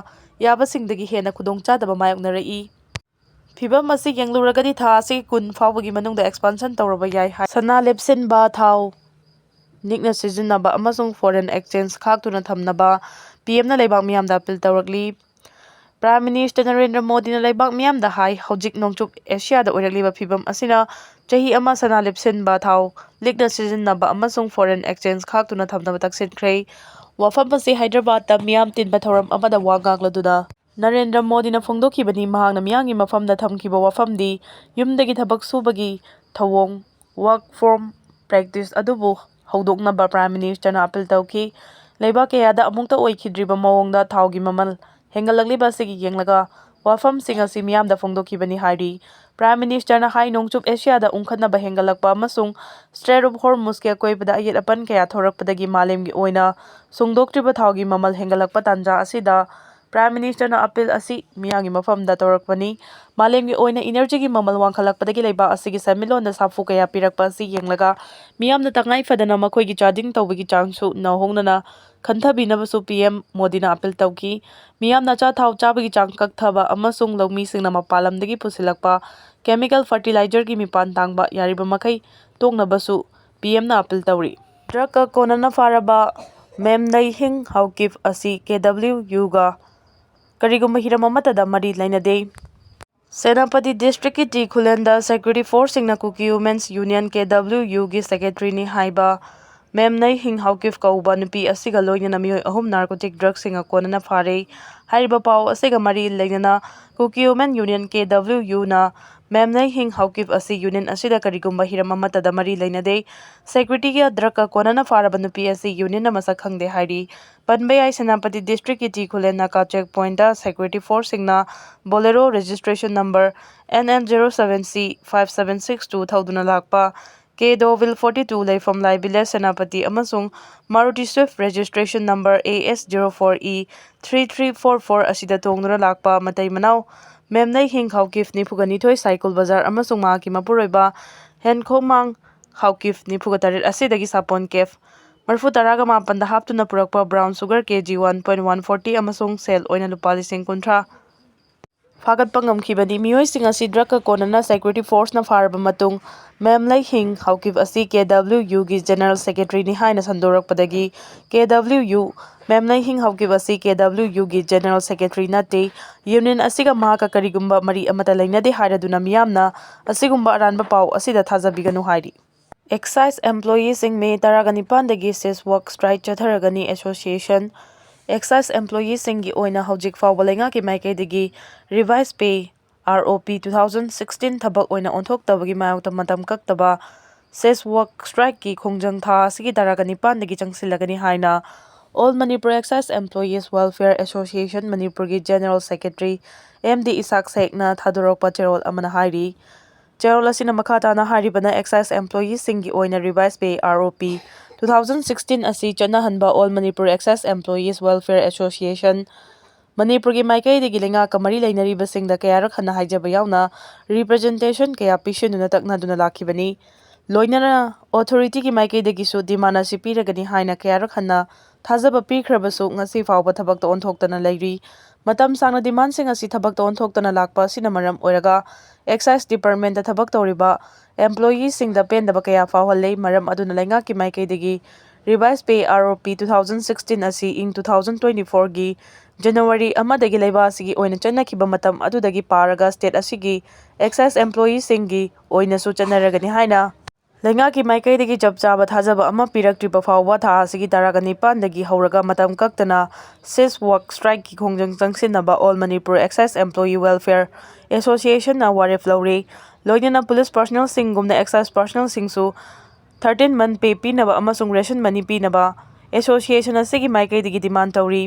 ꯌꯥꯕꯁꯤꯡꯗꯒꯤ ꯍꯦꯟꯅ ꯈꯨꯗꯣꯡꯆꯥꯗꯕ ꯃꯥꯌꯣꯛꯅꯔꯛꯏ꯫ ꯐꯤꯚꯝ ꯑꯁꯤ ꯌꯦꯡꯂꯨꯔꯒꯗꯤ ꯊꯥ ꯑꯁꯤꯒꯤ ꯀꯨꯟ ꯐꯥꯎꯕꯒꯤ ꯃꯅꯨꯡꯗ ꯑꯦꯛꯁꯄꯥꯟꯁꯟ ꯇꯧꯔꯕ ꯌꯥꯏ ꯍꯥꯏ꯫ ꯁꯅꯥ ꯂꯦꯞꯁꯤꯟꯕ, ꯊꯥꯎ ꯂꯤꯛꯅ ꯁꯤꯖꯤꯟꯅꯕ ꯑꯃꯁꯨꯡ ꯐꯣꯔꯦꯟ ꯑꯦꯛꯁꯆꯦꯟꯖ ꯈꯥꯛꯇꯨꯅ ꯊꯝꯅꯕ ꯄꯤ ꯑꯦꯝꯅ ꯂꯩꯕꯥꯛ ꯃꯤꯌꯥꯝꯗ ꯑꯄꯤꯜ ꯇꯧꯔꯛꯂꯤ꯫ ꯄ꯭ꯔꯥꯏꯝ ꯃꯤꯅꯤꯁꯇꯔ ꯅꯔꯦꯟꯗ꯭ꯔ ꯃꯣꯗꯤꯅ ꯂꯩꯕꯥꯛ ꯃꯤꯌꯥꯝꯗ ꯍꯥꯏ, ꯍꯧꯖꯤꯛ ꯅꯣꯡꯆꯨꯞ ꯑꯦꯁꯤꯌꯥꯗ ꯑꯣꯏꯔꯛꯂꯤꯕ ꯐꯤꯚꯝ ꯑꯁꯤꯅ ꯆꯍꯤ ꯑꯃ ꯁꯅꯥ ꯂꯦꯞꯁꯤꯟꯕ, ꯊꯥꯎ ꯂꯤꯛꯅ ꯁꯤꯖꯤꯟꯅꯕ ꯑꯃꯁꯨꯡ ꯐꯣꯔꯦꯟ ꯑꯦꯛꯁꯆꯦꯟꯖ ꯈꯥꯛꯇꯨꯅ ꯊꯝꯅꯕ ꯇꯛꯁꯤꯟꯈ꯭ꯔꯦ꯫ ꯋꯥꯐꯝ ꯑꯁꯤ ꯍꯥꯏꯗ꯭ꯔꯕꯥꯗꯇ ꯃꯤꯌꯥꯝ ꯇꯤꯟꯕ ꯊꯧꯔꯝ ꯑꯃꯗ ꯋꯥ ꯉꯥꯡꯂꯗꯨꯅ ꯅꯔꯦꯟꯗ꯭ꯔ ꯃꯣꯗꯤꯅ ꯐꯣꯡꯗꯣꯛꯈꯤꯕꯅꯤ꯫ ꯃꯍꯥꯛꯅ ꯃꯤꯌꯥꯝꯒꯤ ꯃꯐꯝꯗ ꯊꯝꯈꯤꯕ ꯋꯥꯐꯝꯗꯤ ꯌꯨꯝꯗꯒꯤ ꯊꯕꯛ ꯁꯨꯕꯒꯤ ꯊꯧꯑꯣꯡ, ꯋꯥꯔꯛ ꯐ꯭ꯔꯣꯝ ꯄ꯭ꯔꯦꯛꯇꯤꯁ ꯑꯗꯨꯕꯨ ꯍꯧꯗꯣꯛꯅꯕ ꯄ꯭ꯔꯥꯏꯝ ꯃꯤꯅꯤꯁꯇꯔꯅ ꯑꯄꯤꯜ ꯇꯧꯈꯤ꯫ ꯂꯩꯕꯥꯛ ꯀꯌꯥꯗ ꯑꯃꯨꯛꯇ ꯑꯣꯏꯈꯤꯗ꯭ꯔꯤꯕ ꯃꯑꯣꯡꯗ ꯊꯥꯎꯒꯤ ꯃꯃꯜ ꯍꯦꯟꯒꯠꯂꯛꯂꯤꯕ ꯑꯁꯤꯒꯤ ꯌꯦꯡꯂꯒ ꯋꯥꯐꯝꯁꯤꯡ ꯑꯁꯤ ꯃꯤꯌꯥꯝꯗ ꯐꯣꯡꯗꯣꯛꯈꯤꯕꯅꯤ ꯍꯥꯏꯔꯤ꯫ ꯄ꯭ꯔꯥꯏꯝ ꯃꯤꯅꯤꯁꯇꯔꯅ ꯍꯥꯏ, ꯅꯣꯡꯆꯨꯞ ꯑꯦꯁꯤꯌꯥꯗ ꯎꯪꯈꯠꯅꯕ ꯍꯦꯟꯒꯠꯂꯛꯄ ꯑꯃꯁꯨꯡ ꯁ꯭ꯇ꯭ꯔꯦꯠ ꯑꯣꯐ ꯍꯣꯔꯃꯨꯖꯀꯤ ꯑꯀꯣꯏꯕꯗ ꯑꯌꯦꯠ ꯑꯄꯟ ꯀꯌꯥ ꯊꯣꯔꯛꯄꯗꯒꯤ ꯃꯥꯂꯦꯝꯒꯤ ꯑꯣꯏꯅ ꯁꯨꯡꯗꯣꯛꯇ꯭ꯔꯤꯕ ꯊꯥꯎꯒꯤ ꯃꯃꯜ ꯍꯦꯟꯒꯠꯂꯛꯄ ꯇꯥꯟꯖꯥ ꯑꯁꯤꯗ ꯄ꯭ꯔꯥꯏꯝ ꯃꯤꯅꯤꯁꯇꯔꯅ ꯑꯄꯤꯜ ꯑꯁꯤ ꯃꯤꯌꯥꯝꯒꯤ ꯃꯐꯝꯗ ꯇꯧꯔꯛꯄꯅꯤ꯫ ꯃꯥꯂꯦꯝꯒꯤ ꯑꯣꯏꯅ ꯏꯅꯔꯖꯤꯒꯤ ꯃꯃꯜ ꯋꯥꯡꯈꯠꯂꯛꯄꯗꯒꯤ ꯂꯩꯕꯥꯛ ꯑꯁꯤꯒꯤ ꯁꯦꯟꯃꯤꯠꯂꯣꯟꯗ ꯁꯥꯐꯨ ꯀꯌꯥ ꯄꯤꯔꯛꯄ ꯑꯁꯤ ꯌꯦꯡꯂꯒ ꯃꯤꯌꯥꯝꯅ ꯇꯉꯥꯏ ꯐꯗꯅ ꯃꯈꯣꯏꯒꯤ ꯆꯥꯗꯤꯡ ꯇꯧꯕꯒꯤ ꯆꯥꯡꯁꯨ ꯅꯧꯍꯧꯅꯅ ꯈꯟꯊꯕꯤꯅꯕꯁꯨ ꯄꯤ ꯑꯦꯝ ꯃꯣꯗꯤꯅ ꯑꯄꯤꯜ ꯇꯧꯈꯤ꯫ ꯃꯤꯌꯥꯝꯅ ꯑꯆꯥ ꯊꯥꯎ ꯆꯥꯕꯒꯤ ꯆꯥꯡ ꯀꯛꯊꯕ ꯑꯃꯁꯨꯡ ꯂꯧꯃꯤꯁꯤꯡꯅ ꯃꯄꯥꯟ ꯂꯝꯗꯒꯤ ꯄꯨꯁꯤꯜꯂꯛꯄ ꯀꯦꯃꯤꯀꯦꯜ ꯐꯔꯇꯤꯂꯥꯏꯖꯔꯒꯤ ꯃꯄꯥꯟ ꯇꯥꯡꯕ ꯌꯥꯔꯤꯕ ꯃꯈꯩ ꯇꯣꯛꯅꯕꯁꯨ ꯄꯤ ꯑꯦꯝꯅ ꯑꯄꯤꯜ ꯇꯧꯔꯤ꯫ ꯗ꯭ꯔꯒꯀ ꯀꯣꯟꯅꯅ ꯐꯥꯔꯕ ꯃꯦꯝ ꯅꯩꯍꯤꯡ ꯍꯥꯎꯀꯤꯞ ꯑꯁꯤ ꯀꯦ ꯗꯕ꯭ꯂꯤꯎ ꯌꯨꯒ ꯀꯔꯤꯒꯨꯝꯕ ꯍꯤꯔꯝ ꯑꯃꯠꯇꯗ ꯃꯔꯤ ꯂꯩꯅꯗꯦ꯫ ꯁꯦꯅꯥꯄꯇꯤ ꯗꯤꯁꯇ꯭ꯔꯤꯛꯀꯤ ꯇꯤ ꯈꯨꯂꯦꯟꯗ ꯁꯦꯀ꯭ꯌꯨꯔꯤꯇꯤ ꯐꯣꯔꯁꯁꯤꯡꯅ ꯀꯨꯀꯤ ꯋꯨꯃꯦꯟꯁ ꯌꯨꯅꯤꯌꯟ, ꯀꯦ ꯗꯕ꯭ꯂꯤꯎ ꯌꯨꯒꯤ ꯁꯦꯀ꯭ꯔꯦꯇꯔꯤꯅꯤ ꯍꯥꯏꯕ ꯃꯦꯝ ꯅꯩꯍꯤꯡ ꯍꯥꯎꯀꯤꯞ ꯀꯧꯕ ꯅꯨꯄꯤ ꯑꯁꯤꯒ ꯂꯣꯏꯅꯅ ꯃꯤꯑꯣꯏ ꯑꯍꯨꯝ ꯅꯥꯔꯀꯣꯇꯤꯛ ꯗ꯭ꯔꯒꯁꯤꯡꯒ ꯀꯣꯟꯅꯅ ꯐꯥꯔꯦ꯫ ꯍꯥꯏꯔꯤꯕ ꯄꯥꯎ ꯑꯁꯤꯒ ꯃꯔꯤ ꯂꯩꯅꯅ ꯀꯨꯀꯤ ꯋꯨꯃꯦꯟ ꯌꯨꯅꯤꯌꯟ, ꯀꯦ ꯗꯕ꯭ꯂꯤꯎ ꯌꯨꯅ ꯃꯦꯝ ꯅꯩꯍꯤꯡ ꯍꯥꯎꯀꯤꯞ ꯑꯁꯤ ꯌꯨꯅꯤꯌꯟ ꯑꯁꯤꯗ ꯀꯔꯤꯒꯨꯝꯕ ꯍꯤꯔꯝ ꯑꯃꯠꯇꯗ ꯃꯔꯤ ꯂꯩꯅꯗꯦ꯫ ꯁꯦꯀ꯭ꯌꯨꯔꯤꯇꯤꯒ ꯗ꯭ꯔꯒꯀ ꯀꯣꯟꯅꯅ ꯐꯥꯔꯕ ꯅꯨꯄꯤ ꯑꯁꯤ ꯌꯨꯅꯤꯌꯟꯅ ꯃꯁꯛ ꯈꯪꯗꯦ ꯍꯥꯏꯔꯤ꯫ ꯄꯟꯕ ꯌꯥꯏ, ꯁꯦꯅꯥꯄꯇꯤ ꯗꯤꯁꯇ꯭ꯔꯤꯛꯀꯤ ꯇꯤ ꯈꯨꯂꯦꯟ ꯅꯥꯀꯥ ꯆꯦꯛ ꯄꯣꯏꯟꯠꯇ ꯁꯦꯀ꯭ꯌꯨꯔꯤꯇꯤ ꯐꯣꯔꯁꯁꯤꯡꯅ Bolero registration number N N zero seven C five seven six two ꯊꯧꯗꯨꯅ ꯂꯥꯛꯄ ꯀꯦ ꯗꯣꯚꯤꯜ ꯐꯣꯔꯇꯤ ꯇꯨ ꯂꯩꯐꯝꯂꯥꯏ ꯚꯤꯂꯦꯖ ꯁꯦꯅꯥꯄꯇꯤ ꯑꯃꯁꯨꯡ Maruti Swift registration number A S zero four E three three four four ꯑꯁꯤꯗ ꯇꯣꯡꯗꯨꯅ ꯂꯥꯛꯄ ꯃꯇꯩ ꯃꯅꯥꯎ ꯃꯦꯝ ꯅꯩꯍꯤꯡ ꯍꯥꯎꯀꯤꯞ ꯅꯤꯐꯨꯒ ꯅꯤꯊꯣꯏ ꯁꯥꯏꯀꯨꯜ ꯕꯖꯥꯔ ꯑꯃꯁꯨꯡ ꯃꯍꯥꯛꯀꯤ ꯃꯄꯨꯔꯣꯏꯕ ꯍꯦꯟꯈꯣꯃꯥꯡ ꯍꯥꯎꯀꯤꯞ ꯅꯤꯐꯨꯒ ꯇꯔꯦꯠ ꯑꯁꯤꯗꯒꯤ ꯁꯥꯄꯣꯟ ꯀꯦꯐ ꯃꯔꯤꯐꯨ ꯇꯔꯥꯒ ꯃꯥꯄꯟꯗ ꯍꯥꯞꯇꯨꯅ ꯄꯨꯔꯛꯄ brown sugar K G one point one forty ꯑꯃꯁꯨꯡ ꯁꯦꯜ ꯑꯣꯏꯅ ꯂꯨꯄꯥ ꯂꯤꯁꯤꯡ ꯀꯨꯟꯊ꯭ꯔꯥ ꯐꯥꯒꯠꯄ ꯉꯝꯈꯤꯕꯅꯤ꯫ ꯃꯤꯑꯣꯏꯁꯤꯡ ꯑꯁꯤ ꯗ꯭ꯔꯒꯀ ꯀꯣꯟꯅꯅ ꯁꯦꯀ꯭ꯌꯨꯔꯤꯇꯤ ꯐꯣꯔꯁꯅ ꯐꯥꯔꯕ ꯃꯇꯨꯡ ꯃꯦꯝ ꯂꯩꯍꯤꯡ ꯍꯥꯎꯀꯤꯞ ꯑꯁꯤ ꯀꯦ ꯗꯕ꯭ꯂꯤꯎ ꯌꯨꯒꯤ ꯖꯦꯅꯔꯦꯜ ꯁꯦꯀ꯭ꯔꯦꯇꯔꯤꯅꯤ ꯍꯥꯏꯅ ꯁꯟꯗꯣꯔꯛꯄꯗꯒꯤ ꯀꯦ ꯗꯕ꯭ꯂꯤꯎ ꯌꯨ ꯃꯦꯝ ꯂꯩꯍꯤꯡ ꯍꯥꯎꯀꯤꯞ ꯑꯁꯤ ꯀꯦ ꯗꯕ꯭ꯂꯤꯎ ꯌꯨꯒꯤ ꯖꯦꯅꯔꯦꯜ ꯁꯦꯀ꯭ꯔꯦꯇꯔꯤ ꯅꯠꯇꯦ, ꯌꯨꯅꯤꯌꯟ ꯑꯁꯤꯒ ꯃꯍꯥꯛꯀ ꯀꯔꯤꯒꯨꯝꯕ ꯃꯔꯤ ꯑꯃꯠꯇ ꯂꯩꯅꯗꯦ ꯍꯥꯏꯔꯗꯨꯅ ꯃꯤꯌꯥꯝꯅ ꯑꯁꯤꯒꯨꯝꯕ ꯑꯔꯥꯟꯕ ꯄꯥꯎ ꯑꯁꯤꯗ ꯊꯥꯖꯕꯤꯒꯅꯨ ꯍꯥꯏꯔꯤ꯫ ꯑꯦꯛꯁꯥꯏꯖ ꯑꯦꯝꯄ꯭ꯂꯣꯌꯤꯁꯤꯡ ꯃꯦ ꯇꯔꯥꯒ ꯅꯤꯄꯥꯟꯗꯒꯤ ꯁꯦꯁ ꯋꯥꯛ ꯁ꯭ꯇ꯭ꯔꯥꯏꯛ ꯆꯠꯊꯔꯒꯅꯤ꯫ ꯑꯦꯁꯣꯁꯤꯌꯦꯁꯟ ꯑꯦꯛꯁꯥꯏꯖ ꯑꯦꯝꯄ꯭ꯂꯣꯌꯤꯁꯤꯡꯒꯤ ꯑꯣꯏꯅ ꯍꯧꯖꯤꯛ ꯐꯥꯎꯕ ꯂꯩꯉꯥꯛꯀꯤ ꯃꯥꯏꯀꯩꯗꯒꯤ ꯔꯤꯚꯥꯏꯁ ꯄꯦ, ꯑꯥꯔ ꯑꯣ ꯄꯤ, ꯇꯨ ꯊꯥꯎꯖꯟ ꯁꯤꯛꯁꯇꯤꯟ ꯊꯕꯛ ꯑꯣꯏꯅ ꯑꯣꯟꯊꯣꯛꯇꯕꯒꯤ ꯃꯥꯌꯣꯛꯇ ꯃꯇꯝ ꯀꯛꯇꯕ ꯁꯦꯁ ꯋꯥꯛ ꯁ꯭ꯇ꯭ꯔꯥꯏꯛꯀꯤ ꯈꯣꯡꯖꯪ ꯊꯥ ꯑꯁꯤꯒꯤ ꯇꯔꯥꯒ ꯅꯤꯄꯥꯟꯗꯒꯤ ꯆꯪꯁꯤꯜꯂꯒꯅꯤ ꯍꯥꯏꯅ All Manipur Excise Employees Welfare Association ꯃꯅꯤꯄꯨꯔꯒꯤ general secretary M D Isak ꯁꯦꯛꯅ ꯊꯥꯗꯣꯔꯛꯄ ꯆꯦꯔꯣꯜ ꯑꯃꯅ ꯍꯥꯏꯔꯤ꯫ ꯆꯦꯔꯣꯜ ꯑꯁꯤꯅ ꯃꯈꯥ ꯇꯥꯅ ꯍꯥꯏꯔꯤꯕꯅ ꯑꯦꯛꯁꯥꯏꯖ ꯑꯦꯝꯄ꯭ꯂꯣꯌꯤꯁꯤꯡꯒꯤ ꯑꯣꯏꯅ ꯔꯤꯚꯥꯏꯁ ꯄꯦ, ꯑꯥꯔ ꯑꯣ ꯄꯤ, ꯇꯨ ꯊꯥꯎꯖꯟ ꯁꯤꯛꯁꯇꯤꯟ ꯑꯁꯤ ꯆꯠꯅꯍꯟꯕ All Manipur Excise Employees Welfare Association ꯃꯅꯤꯄꯨꯔꯒꯤ ꯃꯥꯏꯀꯩꯗꯒꯤ ꯂꯩꯉꯥꯛꯀ ꯃꯔꯤ ꯂꯩꯅꯔꯤꯕꯁꯤꯡꯗ ꯀꯌꯥꯔꯛ ꯍꯟꯅ ꯍꯥꯏꯖꯕ ꯌꯥꯎꯅ ꯔꯤꯄ꯭ꯔꯖꯦꯟꯇꯦꯁꯟ ꯀꯌꯥ ꯄꯤꯁꯤꯟꯗꯨꯅ ꯇꯛꯅꯗꯨꯅ ꯂꯥꯛꯈꯤꯕꯅꯤ꯫ ꯂꯣꯏꯅꯅ ꯑꯣꯊꯣꯔꯤꯇꯤꯒꯤ ꯃꯥꯏꯀꯩꯗꯒꯤꯁꯨ ꯗꯤꯃꯥꯟ ꯑꯁꯤ ꯄꯤꯔꯒꯅꯤ ꯍꯥꯏꯅ ꯀꯌꯥꯔꯛ ꯍꯟꯅ ꯊꯥꯖꯕ ꯄꯤꯈ꯭ꯔꯕꯁꯨ ꯉꯁꯤ ꯐꯥꯎꯕ ꯊꯕꯛꯇ ꯑꯣꯟꯊꯣꯛꯇꯅ ꯂꯩꯔꯤ꯫ ꯃꯇꯝ ꯁꯥꯡꯅ ꯗꯤꯃꯥꯟꯁꯤꯡ ꯑꯁꯤ ꯊꯕꯛꯇ ꯑꯣꯟꯊꯣꯛꯇꯅ ꯂꯥꯛꯄ ꯑꯁꯤꯅ ꯃꯔꯝ ꯑꯣꯏꯔꯒ ꯑꯦꯛꯁꯥꯏꯖ ꯗꯤꯄꯥꯔꯠꯃꯦꯟꯇ ꯊꯕꯛ ꯇꯧꯔꯤꯕ ꯑꯦꯝꯄ꯭ꯂꯣꯌꯤꯁꯤꯡꯗ ꯄꯦꯟꯗꯕ ꯀꯌꯥ ꯐꯥꯎꯍꯜꯂꯦ꯫ ꯃꯔꯝ ꯑꯗꯨꯅ ꯂꯩꯉꯥꯛꯀꯤ ꯃꯥꯏꯀꯩꯗꯒꯤ Revised Pay R O P two thousand sixteen ꯑꯁꯤ ꯏꯪ two thousand twenty fourꯒꯤ January ꯑꯃꯗꯒꯤ ꯂꯩꯕꯥꯛ ꯑꯁꯤꯒꯤ ꯑꯣꯏꯅ ꯆꯠꯅꯈꯤꯕ ꯃꯇꯝ ꯑꯗꯨꯗꯒꯤ ꯄꯥꯔꯒ state ꯑꯁꯤꯒꯤ excise employeeꯁꯤꯡꯒꯤ ꯑꯣꯏꯅꯁꯨ ꯆꯠꯅꯔꯒꯅꯤ ꯍꯥꯏꯅ ꯂꯩꯉꯥꯛꯀꯤ ꯃꯥꯏꯀꯩꯗꯒꯤ ꯆꯞ ꯆꯥꯕ ꯊꯥꯖꯕ ꯑꯃ ꯄꯤꯔꯛꯇ꯭ꯔꯤꯕ ꯐꯥꯎꯕ ꯊꯥ ꯑꯁꯤꯒꯤ ꯇꯔꯥꯒ ꯅꯤꯄꯥꯟꯗꯒꯤ ꯍꯧꯔꯒ ꯃꯇꯝ ꯀꯛꯇꯅ cease work strikeꯀꯤ ꯈꯣꯡꯖꯪ ꯆꯪꯁꯤꯟꯅꯕ All Manipur Excise Employee Welfare Associationꯅ ꯋꯥꯔꯦꯞ ꯂꯧꯔꯤ꯫ ꯂꯣꯏꯅꯅ police personnelꯁꯤꯡꯒꯨꯝꯅ excise personnelꯁꯤꯡꯁꯨ thirteen month pay ꯄꯤꯅꯕ ꯑꯃꯁꯨꯡ ration money ꯄꯤꯅꯕ association ꯑꯁꯤꯒꯤ ꯃꯥꯏꯀꯩꯗꯒꯤ demand ꯇꯧꯔꯤ꯫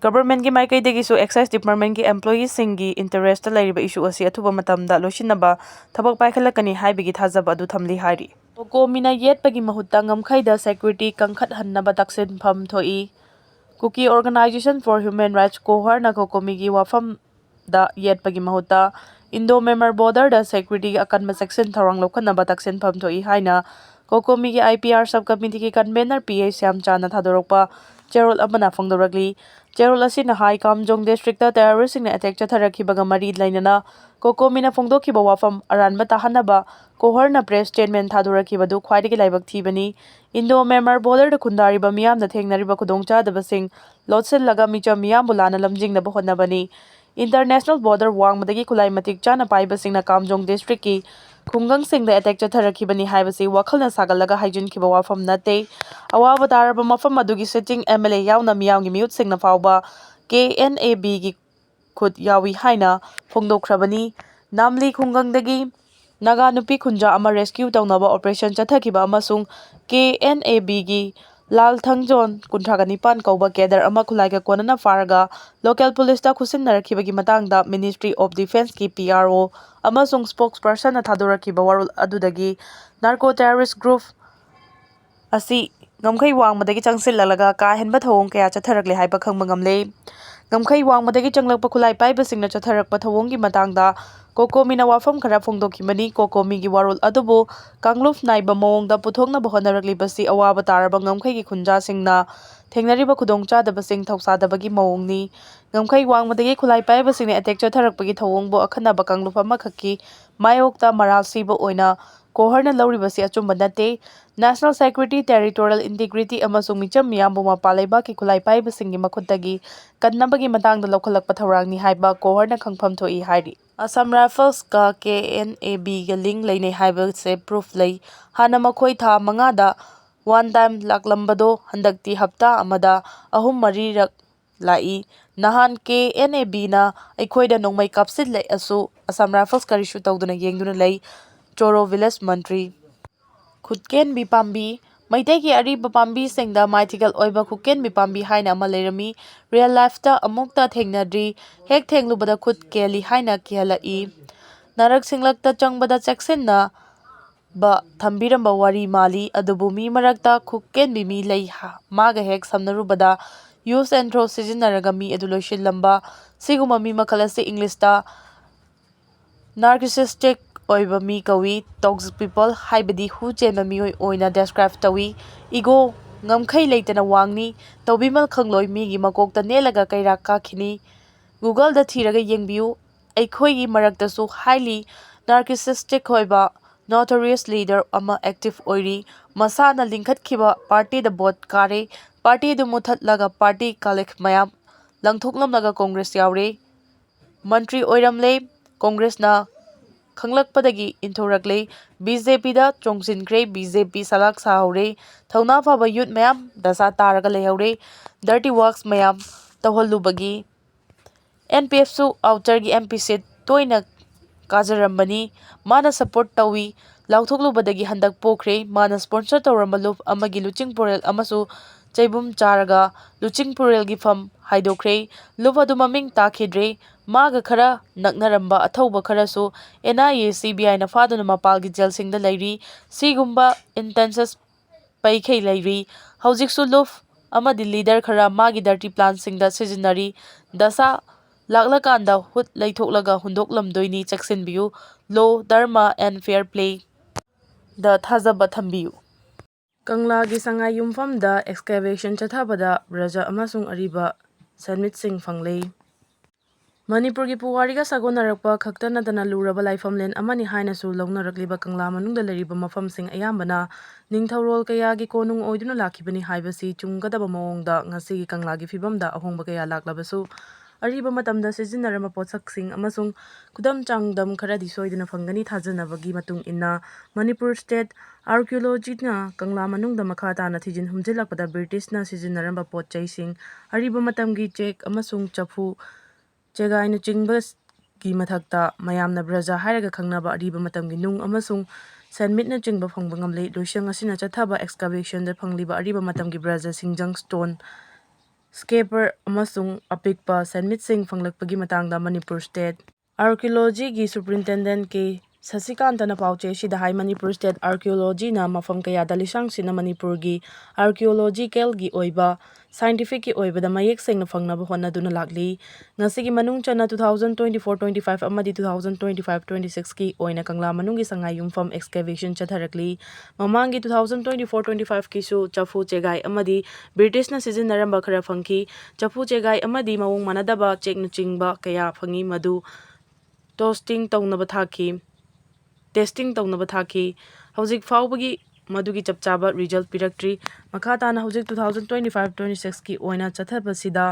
Governmentꯀꯤ ꯃꯥꯏꯀꯩꯗꯒꯤꯁꯨ excise departmentꯀꯤ employeeꯁꯤꯡꯒꯤ interestꯇ ꯂꯩꯔꯤꯕ issue ꯑꯁꯤ ꯑꯊꯨꯕ ꯃꯇꯝꯗ ꯂꯣꯏꯁꯤꯟꯅꯕ ꯊꯕꯛ ꯄꯥꯏꯈꯠꯂꯛꯀꯅꯤ ꯍꯥꯏꯕꯒꯤ ꯊꯥꯖꯕ ꯑꯗꯨ ꯊꯝꯂꯤ ꯍꯥꯏꯔꯤ꯫ COCOMIꯅ ꯌꯦꯠꯄꯒꯤ ꯃꯍꯨꯠꯇ ꯉꯝꯈꯩꯗ security ꯀꯟꯈꯠꯍꯟꯅꯕ ꯇꯛꯁꯤꯟꯐꯝ ꯊꯣꯛꯏ꯫ Kuki Organization for Human Rights, COHRNꯅ COCOMIꯒꯤ ꯋꯥꯐꯝꯗ ꯌꯦꯠꯄꯒꯤ ꯃꯍꯨꯠꯇ Indo-Myanmar borderꯗ securityꯒꯤ ꯑꯀꯟꯕ ꯆꯦꯛꯁꯤꯟ ꯊꯧꯔꯥꯡ ꯂꯧꯈꯠꯅꯕ ꯇꯛꯁꯤꯟꯐꯝ ꯊꯣꯛꯏ ꯍꯥꯏꯅ COCOMIꯒꯤ IPR subcommitteeꯒꯤ convener P A ꯁ꯭ꯌꯥꯝꯆꯥꯟꯅ ꯊꯥꯗꯣꯔꯛꯄ ꯆꯦꯔꯣꯜ ꯑꯃꯅ ꯐꯣꯡꯗꯣꯔꯛꯂꯤ꯫ ꯆꯦꯔꯣꯜ ꯑꯁꯤꯅ ꯍꯥꯏ, ꯀꯥꯝꯖꯣꯡ districtꯇ terroristꯁꯤꯡꯅ attack ꯆꯠꯊꯔꯛꯈꯤꯕꯒ ꯃꯔꯤ ꯂꯩꯅꯅ COCOMIꯅ ꯐꯣꯡꯗꯣꯛꯈꯤꯕ ꯋꯥꯐꯝ ꯑꯔꯥꯟꯕ ꯇꯥꯍꯟꯅꯕ COHRNꯅ press statement ꯊꯥꯗꯣꯔꯛꯈꯤꯕꯗꯨ ꯈ꯭ꯋꯥꯏꯗꯒꯤ ꯂꯥꯏꯕꯛ ꯊꯤꯕꯅꯤ꯫ Indo-Myanmar borderꯗ ꯈꯨꯟꯗꯥꯔꯤꯕ ꯃꯤꯌꯥꯝꯅ ꯊꯦꯡꯅꯔꯤꯕ ꯈꯨꯗꯣꯡꯆꯥꯗꯕꯁꯤꯡ ꯂꯣꯠꯁꯤꯜꯂꯒ ꯃꯤꯆꯝ ꯃꯤꯌꯥꯝꯕꯨ ꯂꯥꯟꯅ ꯂꯝꯖꯤꯡꯅꯕ ꯍꯣꯠꯅꯕꯅꯤ꯫ International border ꯋꯥꯡꯃꯗꯒꯤ ꯈꯨꯠꯂꯥꯏ ꯃꯇꯤꯛ ꯆꯥꯅ ꯄꯥꯏꯕꯁꯤꯡꯅ ꯀꯥꯝꯖꯣꯡ districtꯀꯤ ꯈꯨꯡꯒꯪꯁꯤꯡꯗ attack ꯆꯠꯊꯔꯛꯈꯤꯕꯅꯤ ꯍꯥꯏꯕꯁꯤ ꯋꯥꯈꯜꯅ ꯁꯥꯒꯠꯂꯒ ꯍꯥꯏꯖꯤꯟꯈꯤꯕ ꯋꯥꯐꯝ ꯅꯠꯇꯦ꯫ ꯑꯋꯥꯕ ꯇꯥꯔꯕ ꯃꯐꯝ ꯑꯗꯨꯒꯤ sitting MLA ꯌꯥꯎꯅ ꯃꯤꯌꯥꯝꯒꯤ ꯃꯤꯍꯨꯠꯁꯤꯡꯅ ꯐꯥꯎꯕ KNABꯒꯤ ꯈꯨꯠ ꯌꯥꯎꯏ ꯍꯥꯏꯅ ꯐꯣꯡꯗꯣꯛꯈ꯭ꯔꯕꯅꯤ꯫ ꯅꯥꯝꯂꯤ ꯈꯨꯡꯒꯪꯗꯒꯤ ꯅꯥꯒꯥ ꯅꯨꯄꯤ ꯈꯨꯟꯖꯥ ꯑꯃ rescue ꯇꯧꯅꯕ operation ꯆꯠꯊꯈꯤꯕ ꯑꯃꯁꯨꯡ KNABꯒꯤ ꯂꯥꯜ ꯊꯪꯖꯣꯟ ꯀꯨꯟꯊ꯭ꯔꯥꯒ ꯅꯤꯄꯥꯟ ꯀꯧꯕ cadre ꯑꯃ ꯈꯨꯠꯂꯥꯏꯒ ꯀꯣꯟꯅꯅ ꯐꯥꯔꯒ local policeꯇ ꯈꯨꯠꯁꯤꯟꯅꯔꯛꯈꯤꯕꯒꯤ ꯃꯇꯥꯡꯗ Ministry of Defenceꯀꯤ PRO ꯑꯃꯁꯨꯡ spokespersonꯅ ꯊꯥꯗꯣꯔꯛꯈꯤꯕ ꯋꯥꯔꯣꯜ ꯑꯗꯨꯗꯒꯤ narco terrorist group ꯑꯁꯤ ꯉꯝꯈꯩ ꯋꯥꯡꯃꯗꯒꯤ ꯆꯪꯁꯤꯜꯂꯛꯂꯒ ꯀꯥ ꯍꯦꯟꯕ ꯊꯧꯑꯣꯡ ꯀꯌꯥ ꯆꯠꯊꯔꯛꯂꯦ ꯍꯥꯏꯕ ꯈꯪꯕ ꯉꯝꯂꯦ꯫ ꯉꯝꯈꯩ ꯋꯥꯡꯃꯗꯒꯤ ꯆꯪꯂꯛꯄ ꯈꯨꯠꯂꯥꯏ ꯄꯥꯏꯕꯁꯤꯡꯅ ꯆꯠꯊꯔꯛꯄ ꯊꯧꯑꯣꯡꯒꯤ ꯃꯇꯥꯡꯗ COCOMIꯅ ꯋꯥꯐꯝ ꯈꯔ ꯐꯣꯡꯗꯣꯛꯈꯤꯕꯅꯤ꯫ COCOMIꯒꯤ ꯋꯥꯔꯣꯜ ꯑꯗꯨꯕꯨ ꯀꯥꯡꯂꯨꯞ ꯅꯥꯏꯕ ꯃꯑꯣꯡꯗ ꯄꯨꯊꯣꯛꯅꯕ ꯍꯣꯠꯅꯔꯛꯂꯤꯕꯁꯤ ꯑꯋꯥꯕ ꯇꯥꯔꯕ ꯉꯝꯈꯩꯒꯤ ꯈꯨꯟꯖꯥꯁꯤꯡꯅ ꯊꯦꯡꯅꯔꯤꯕ ꯈꯨꯗꯣꯡꯆꯥꯗꯕꯁꯤꯡ ꯊꯧꯁꯥꯗꯕꯒꯤ ꯃꯑꯣꯡꯅꯤ꯫ ꯉꯝꯈꯩ ꯋꯥꯡꯃꯗꯒꯤ ꯈꯨꯠꯂꯥꯏ ꯄꯥꯏꯕꯁꯤꯡꯅ attack ꯆꯠꯊꯔꯛꯄꯒꯤ ꯊꯧꯑꯣꯡꯕꯨ ꯑꯈꯟꯅꯕ ꯀꯥꯡꯂꯨꯞ ꯑꯃꯈꯛꯀꯤ ꯃꯥꯌꯣꯛꯇ ꯃꯔꯥꯜ ꯁꯤꯕ ꯑꯣꯏꯅ COHRNꯅ ꯂꯧꯔꯤꯕꯁꯤ ꯑꯆꯨꯝꯕ ꯅꯠꯇꯦ꯫ National Security, Territorial Integrity ꯑꯃꯁꯨꯡ ꯃꯤꯆꯝ ꯃꯤꯌꯥꯝꯕꯨ ꯃꯄꯥꯟ ꯂꯩꯕꯥꯛꯀꯤ ꯈꯨꯠꯂꯥꯏ ꯄꯥꯏꯕꯁꯤꯡꯒꯤ ꯃꯈꯨꯠꯇꯒꯤ ꯀꯟꯅꯕꯒꯤ ꯃꯇꯥꯡꯗ ꯂꯧꯈꯠꯂꯛꯄ ꯊꯧꯔꯥꯡꯅꯤ ꯍꯥꯏꯕ ꯀꯣꯍꯔꯅ ꯈꯪꯐꯝ ꯊꯣꯛꯏ ꯍꯥꯏꯔꯤ꯫ Assam Riflesꯀ K N A Bꯒ link ꯂꯩꯅꯩ ꯍꯥꯏꯕꯁꯦ proof ꯂꯩ꯫ ꯍꯥꯟꯅ ꯃꯈꯣꯏ ꯊꯥ ꯃꯉꯥꯗ one time ꯂꯥꯛꯂꯝꯕꯗꯣ ꯍꯟꯗꯛꯇꯤ ꯍꯞꯇꯥ ꯑꯃꯗ ꯑꯍꯨꯝ ꯃꯔꯤꯔꯛ ꯂꯥꯛꯏ꯫ ꯅꯍꯥꯟ K N A Bꯅ ꯑꯩꯈꯣꯏꯗ ꯅꯣꯡꯃꯩ ꯀꯥꯞꯁꯤꯜꯂꯛꯑꯁꯨ Assam Rifles ꯀꯔꯤꯁꯨ ꯇꯧꯗꯅ ꯌꯦꯡꯗꯨꯅ ꯂꯩ꯫ ꯆꯣꯔꯣ village ꯃꯟꯇ꯭ꯔꯤ꯫ ꯈꯨꯠꯀꯦꯟꯕꯤ ꯄꯥꯝꯕꯤ꯫ ꯃꯩꯇꯩꯒꯤ ꯑꯔꯤꯕ ꯄꯥꯝꯕꯤꯁꯤꯡꯗ ꯃꯥꯏꯊꯤꯒꯜ ꯑꯣꯏꯕ ꯈꯨꯠꯀꯦꯟꯕꯤ ꯄꯥꯝꯕꯤ ꯍꯥꯏꯅ ꯑꯃ ꯂꯩꯔꯝꯃꯤ꯫ Real lifeꯇ ꯑꯃꯨꯛꯇ ꯊꯦꯡꯅꯗ꯭ꯔꯤ꯫ ꯍꯦꯛ ꯊꯦꯡꯂꯨꯕꯗ ꯈꯨꯠ ꯀꯦꯜꯂꯤ ꯍꯥꯏꯅ ꯀꯤꯍꯜꯂꯛꯏ꯫ ꯅꯥꯔꯛ ꯁꯤꯡꯂꯛꯇ ꯆꯪꯕꯗ ꯆꯦꯛꯁꯤꯟꯅꯕ ꯊꯝꯕꯤꯔꯝꯕ ꯋꯥꯔꯤ ꯃꯥꯜꯂꯤ꯫ ꯑꯗꯨꯕꯨ ꯃꯤ ꯃꯔꯛꯇ ꯈꯨꯠꯀꯦꯟꯕꯤ ꯃꯤ ꯂꯩ ꯍꯥ-, ꯃꯥꯒ ꯍꯦꯛ ꯁꯝꯅꯔꯨꯕꯗ use and throw ꯁꯤꯖꯤꯟꯅꯔꯒ ꯃꯤ ꯑꯗꯨ ꯂꯣꯏꯁꯤꯜꯂꯝꯕ꯫ ꯁꯤꯒꯨꯝꯕ ꯃꯤ ꯃꯈꯜ ꯑꯁꯤ Englishꯇ narcissistic ꯑꯣꯏꯕ ꯃꯤ ꯀꯧꯏ꯫ Toxic people ꯍꯥꯏꯕꯗꯤ ꯍꯨ ꯆꯦꯟꯕ ꯃꯤꯑꯣꯏ ꯑꯣꯏꯅ describe ꯇꯧꯏ꯫ Ego ꯉꯝꯈꯩ ꯂꯩꯇꯅ ꯋꯥꯡꯅꯤ꯫ ꯇꯧꯕꯤꯃꯜ ꯈꯪꯂꯣꯏ, ꯃꯤꯒꯤ ꯃꯀꯣꯛꯇ ꯅꯦꯠꯂꯒ ꯀꯩꯔꯥꯛ ꯀꯥꯈꯤꯅꯤ꯫ Googleꯗ ꯊꯤꯔꯒ ꯌꯦꯡꯕꯤꯌꯨ꯫ ꯑꯩꯈꯣꯏꯒꯤ ꯃꯔꯛꯇꯁꯨ highly narcissistic ꯑꯣꯏꯕ notorious leader ꯑꯃ active ꯑꯣꯏꯔꯤ꯫ ꯃꯁꯥꯅ ꯂꯤꯡꯈꯠꯈꯤꯕ partyꯗ vote ꯀꯥꯔꯦ꯫ Party ꯑꯗꯨ ꯃꯨꯊꯠꯂꯒ party colleague ꯃꯌꯥꯝ ꯂꯪꯊꯣꯛꯂꯝꯂꯒ Congress ꯌꯥꯎꯔꯦ꯫ ꯃꯟꯇ꯭ꯔꯤ ꯑꯣꯏꯔꯝꯂꯦ꯫ Congressꯅ ꯈꯪꯂꯛꯄꯗꯒꯤ ꯏꯟꯊꯣꯔꯛꯂꯦ꯫ BJPꯗ ꯆꯣꯡꯁꯤꯟꯈ꯭ꯔꯦ꯫ BJP ꯁꯂꯥꯛ ꯁꯥꯍꯧꯔꯦ꯫ ꯊꯧꯅꯥ ꯐꯕ youth ꯃꯌꯥꯝ ꯗꯁꯥ ꯇꯥꯔꯒ ꯂꯩꯍꯧꯔꯦ꯫ Dirty works ꯃꯌꯥꯝ ꯇꯧꯍꯜꯂꯨꯕꯒꯤ꯫ NPFꯁꯨ outerꯒꯤ MP seat ꯇꯣꯏꯅ ꯀꯥꯖꯔꯝꯕꯅꯤ꯫ ꯃꯥꯅ support ꯇꯧꯏ ꯂꯥꯎꯊꯣꯛꯂꯨꯕꯗꯒꯤ ꯍꯟꯗꯛ ꯄꯣꯈ꯭ꯔꯦ꯫ ꯃꯥꯅ sponsor ꯇꯧꯔꯝꯕ ꯂꯨꯞ ꯑꯃꯒꯤ ꯂꯨꯆꯤꯡꯄꯨꯔꯦꯜ ꯑꯃꯁꯨ ꯆꯩꯕꯨꯝ ꯆꯥꯔꯒ ꯂꯨꯆꯤꯡꯄꯨꯔꯦꯜꯒꯤ ꯐꯝ ꯍꯥꯏꯗꯣꯛꯈ꯭ꯔꯦ꯫ ꯂꯨꯞ ꯑꯗꯨ ꯃꯃꯤꯡ ꯇꯥꯈꯤꯗ꯭ꯔꯦ꯫ ꯃꯥꯒ ꯈꯔ ꯅꯛꯅꯔꯝꯕ ꯑꯊꯧꯕ ꯈꯔꯁꯨ NIA, CBIꯅ ꯐꯥꯗꯨꯅ ꯃꯄꯥꯜꯒꯤ ꯖꯦꯜꯁꯤꯡꯗ ꯂꯩꯔꯤ꯫ ꯁꯤꯒꯨꯝꯕ instances ꯄꯩꯈꯩ ꯂꯩꯔꯤ꯫ ꯍꯧꯖꯤꯛꯁꯨ ꯂꯨꯞ ꯑꯃꯗꯤ leader ꯈꯔ ꯃꯥꯒꯤ dirty planꯁꯤꯡꯗ ꯁꯤꯖꯤꯟꯅꯔꯤ꯫ ꯗꯁꯥ ꯂꯥꯛꯂꯀꯥꯟꯗ ꯍꯨꯠ ꯂꯩꯊꯣꯛꯂꯒ ꯍꯨꯟꯗꯣꯛꯂꯝꯗꯣꯏꯅꯤ, ꯆꯦꯛꯁꯤꯟꯕꯤꯌꯨ꯫ Law, ꯙꯔꯃ and fair playꯗ ꯊꯥꯖꯕ ꯊꯝꯕꯤꯌꯨ꯫ ꯀꯪꯂꯥꯒꯤ ꯁꯉꯥꯏ ꯌꯨꯝꯐꯝꯗ excavation ꯆꯠꯊꯕꯗ ꯕ꯭ꯔꯖ ꯑꯃꯁꯨꯡ ꯑꯔꯤꯕ ꯁꯟꯃꯤꯠꯁꯤꯡ ꯐꯪꯂꯦ꯫ ꯃꯅꯤꯄꯨꯔꯒꯤ ꯄꯨꯋꯥꯔꯤꯒ ꯁꯥꯒꯣꯟꯅꯔꯛꯄ ꯈꯛꯇ ꯅꯠꯇꯅ ꯂꯨꯔꯕ ꯂꯥꯏꯐꯝꯂꯦꯟ ꯑꯃꯅꯤ ꯍꯥꯏꯅꯁꯨ ꯂꯧꯅꯔꯛꯂꯤꯕ ꯀꯪꯂꯥ ꯃꯅꯨꯡꯗ ꯂꯩꯔꯤꯕ ꯃꯐꯝꯁꯤꯡ ꯑꯌꯥꯝꯕꯅ ꯅꯤꯡꯊꯧꯔꯣꯜ ꯀꯌꯥꯒꯤ ꯀꯣꯅꯨꯡ ꯑꯣꯏꯗꯨꯅ ꯂꯥꯛꯈꯤꯕꯅꯤ ꯍꯥꯏꯕꯁꯤ ꯆꯨꯝꯒꯗꯕ ꯃꯑꯣꯡꯗ ꯉꯁꯤꯒꯤ ꯀꯪꯂꯥꯒꯤ ꯐꯤꯕꯝꯗ ꯑꯍꯣꯡꯕ ꯀꯌꯥ ꯂꯥꯛꯂꯕꯁꯨ, ꯑꯔꯤꯕ ꯃꯇꯝꯗ ꯁꯤꯖꯤꯟꯅꯔꯝꯕ ꯄꯣꯠꯁꯛꯁꯤꯡ ꯑꯃꯁꯨꯡ ꯈꯨꯗꯝ ꯆꯥꯡꯗꯝ ꯈꯔꯗꯤ ꯁꯣꯏꯗꯅ ꯐꯪꯒꯅꯤ꯫ ꯊꯥꯖꯅꯕꯒꯤ ꯃꯇꯨꯡ ꯏꯟꯅ, ꯃꯅꯤꯄꯨꯔ ꯁ꯭ꯇꯦꯠ ꯑꯥꯔꯀꯤꯑꯣꯂꯣꯖꯤꯅ ꯀꯪꯂꯥ ꯃꯅꯨꯡꯗ ꯃꯈꯥ ꯇꯥꯅ ꯊꯤꯖꯤꯟ ꯍꯨꯝꯖꯤꯜꯂꯛꯄꯗ ꯕ꯭ꯔꯤꯇꯤꯁꯅ ꯁꯤꯖꯤꯟꯅꯔꯝꯕ ꯄꯣꯠ ꯆꯩꯁꯤꯡ, ꯑꯔꯤꯕ ꯃꯇꯝꯒꯤ ꯆꯦꯛ ꯑꯃꯁꯨꯡ ꯆꯐꯨ ꯆꯦꯒꯥꯏꯅꯆꯤꯡꯕꯒꯤ ꯃꯊꯛꯇ ꯃꯌꯥꯝꯅ ꯕ꯭ꯔꯖ ꯍꯥꯏꯔꯒ ꯈꯪꯅꯕ ꯑꯔꯤꯕ ꯃꯇꯝꯒꯤ ꯅꯨꯡ ꯑꯃꯁꯨꯡ ꯁꯦꯟꯃꯤꯠꯅꯆꯤꯡꯕ ꯐꯪꯕ ꯉꯝꯂꯤ꯫ ꯂꯣꯏꯁꯪ ꯑꯁꯤꯅ ꯆꯠꯊꯕ excavationꯗ ꯐꯪꯂꯤꯕ ꯑꯔꯤꯕ ꯃꯇꯝꯒꯤ ꯕ꯭ꯔꯖ ꯁꯤꯡꯖꯪ stone scraper ꯑꯃꯁꯨꯡ ꯑꯄꯤꯛꯄ ꯁꯦꯟꯃꯤꯠꯁꯤꯡ ꯐꯪꯂꯛꯄꯒꯤ ꯃꯇꯥꯡꯗ ꯃꯅꯤꯄꯨꯔ ꯁ꯭ꯇꯦꯠ ꯑꯥꯔꯀꯤꯑꯣꯂꯣꯖꯤꯒꯤ superintendent ꯀꯦ ꯁꯁꯤꯀꯥꯟꯇꯅ ꯄꯥꯎꯆꯦ ꯑꯁꯤꯗ ꯍꯥꯏ, ꯃꯅꯤꯄꯨꯔ ꯁ꯭ꯇꯦꯠ ꯑꯥꯔꯀꯤꯑꯣꯂꯣꯖꯤꯅ ꯃꯐꯝ ꯀꯌꯥꯗ ꯂꯤꯁꯥꯡꯁꯤꯟꯅ ꯃꯅꯤꯄꯨꯔꯒꯤ ꯑꯥꯔꯀꯤꯑꯣꯂꯣꯖꯤꯀꯦꯜꯒꯤ ꯑꯣꯏꯕ, scientificꯀꯤ ꯑꯣꯏꯕꯗ ꯃꯌꯦꯛ ꯁꯦꯡꯅ ꯐꯪꯅꯕ ꯍꯣꯠꯅꯗꯨꯅ ꯂꯥꯛꯂꯤ꯫ ꯃꯁꯤꯒꯤ ꯃꯅꯨꯡ ꯆꯟꯅ two thousand twenty four twenty five ꯑꯃꯗꯤ two thousand twenty five twenty sixꯀꯤ ꯑꯣꯏꯅ ꯀꯪꯂꯥ ꯃꯅꯨꯡꯒꯤ ꯁꯉꯥꯏ ꯌꯨꯝꯐꯝ excavation ꯆꯠꯊꯔꯛꯂꯤ꯫ ꯃꯃꯥꯡꯒꯤ two thousand twenty four twenty fiveꯀꯤꯁꯨ ꯆꯐꯨ ꯆꯦꯒꯥꯏ ꯑꯃꯗꯤ ꯕ꯭ꯔꯤꯇꯤꯁꯅ ꯁꯤꯖꯤꯟꯅꯔꯝꯕ ꯈꯔ ꯐꯪꯈꯤ꯫ ꯆꯐꯨ ꯆꯦꯒꯥꯏ ꯑꯃꯗꯤ ꯃꯑꯣꯡ ꯃꯥꯟꯅꯗꯕ ꯆꯦꯛꯅꯆꯤꯡꯕ ꯀꯌꯥ ꯐꯪꯉꯤ, ꯃꯗꯨ ꯇꯣꯁꯇꯤꯡ ꯇꯧꯅꯕ ꯊꯥꯈꯤ꯫ testing ꯇꯧꯅꯕ ꯊꯥꯈꯤ꯫ ꯍꯧꯖꯤꯛ ꯐꯥꯎꯕꯒꯤ ꯃꯗꯨꯒꯤ ꯆꯞ ꯆꯥꯕ result ꯄꯤꯔꯛꯇ꯭ꯔꯤ꯫ ꯃꯈꯥ ꯇꯥꯅ ꯍꯧꯖꯤꯛ two thousand twenty five twenty sixꯀꯤ ꯑꯣꯏꯅ ꯆꯠꯊꯕꯁꯤꯗ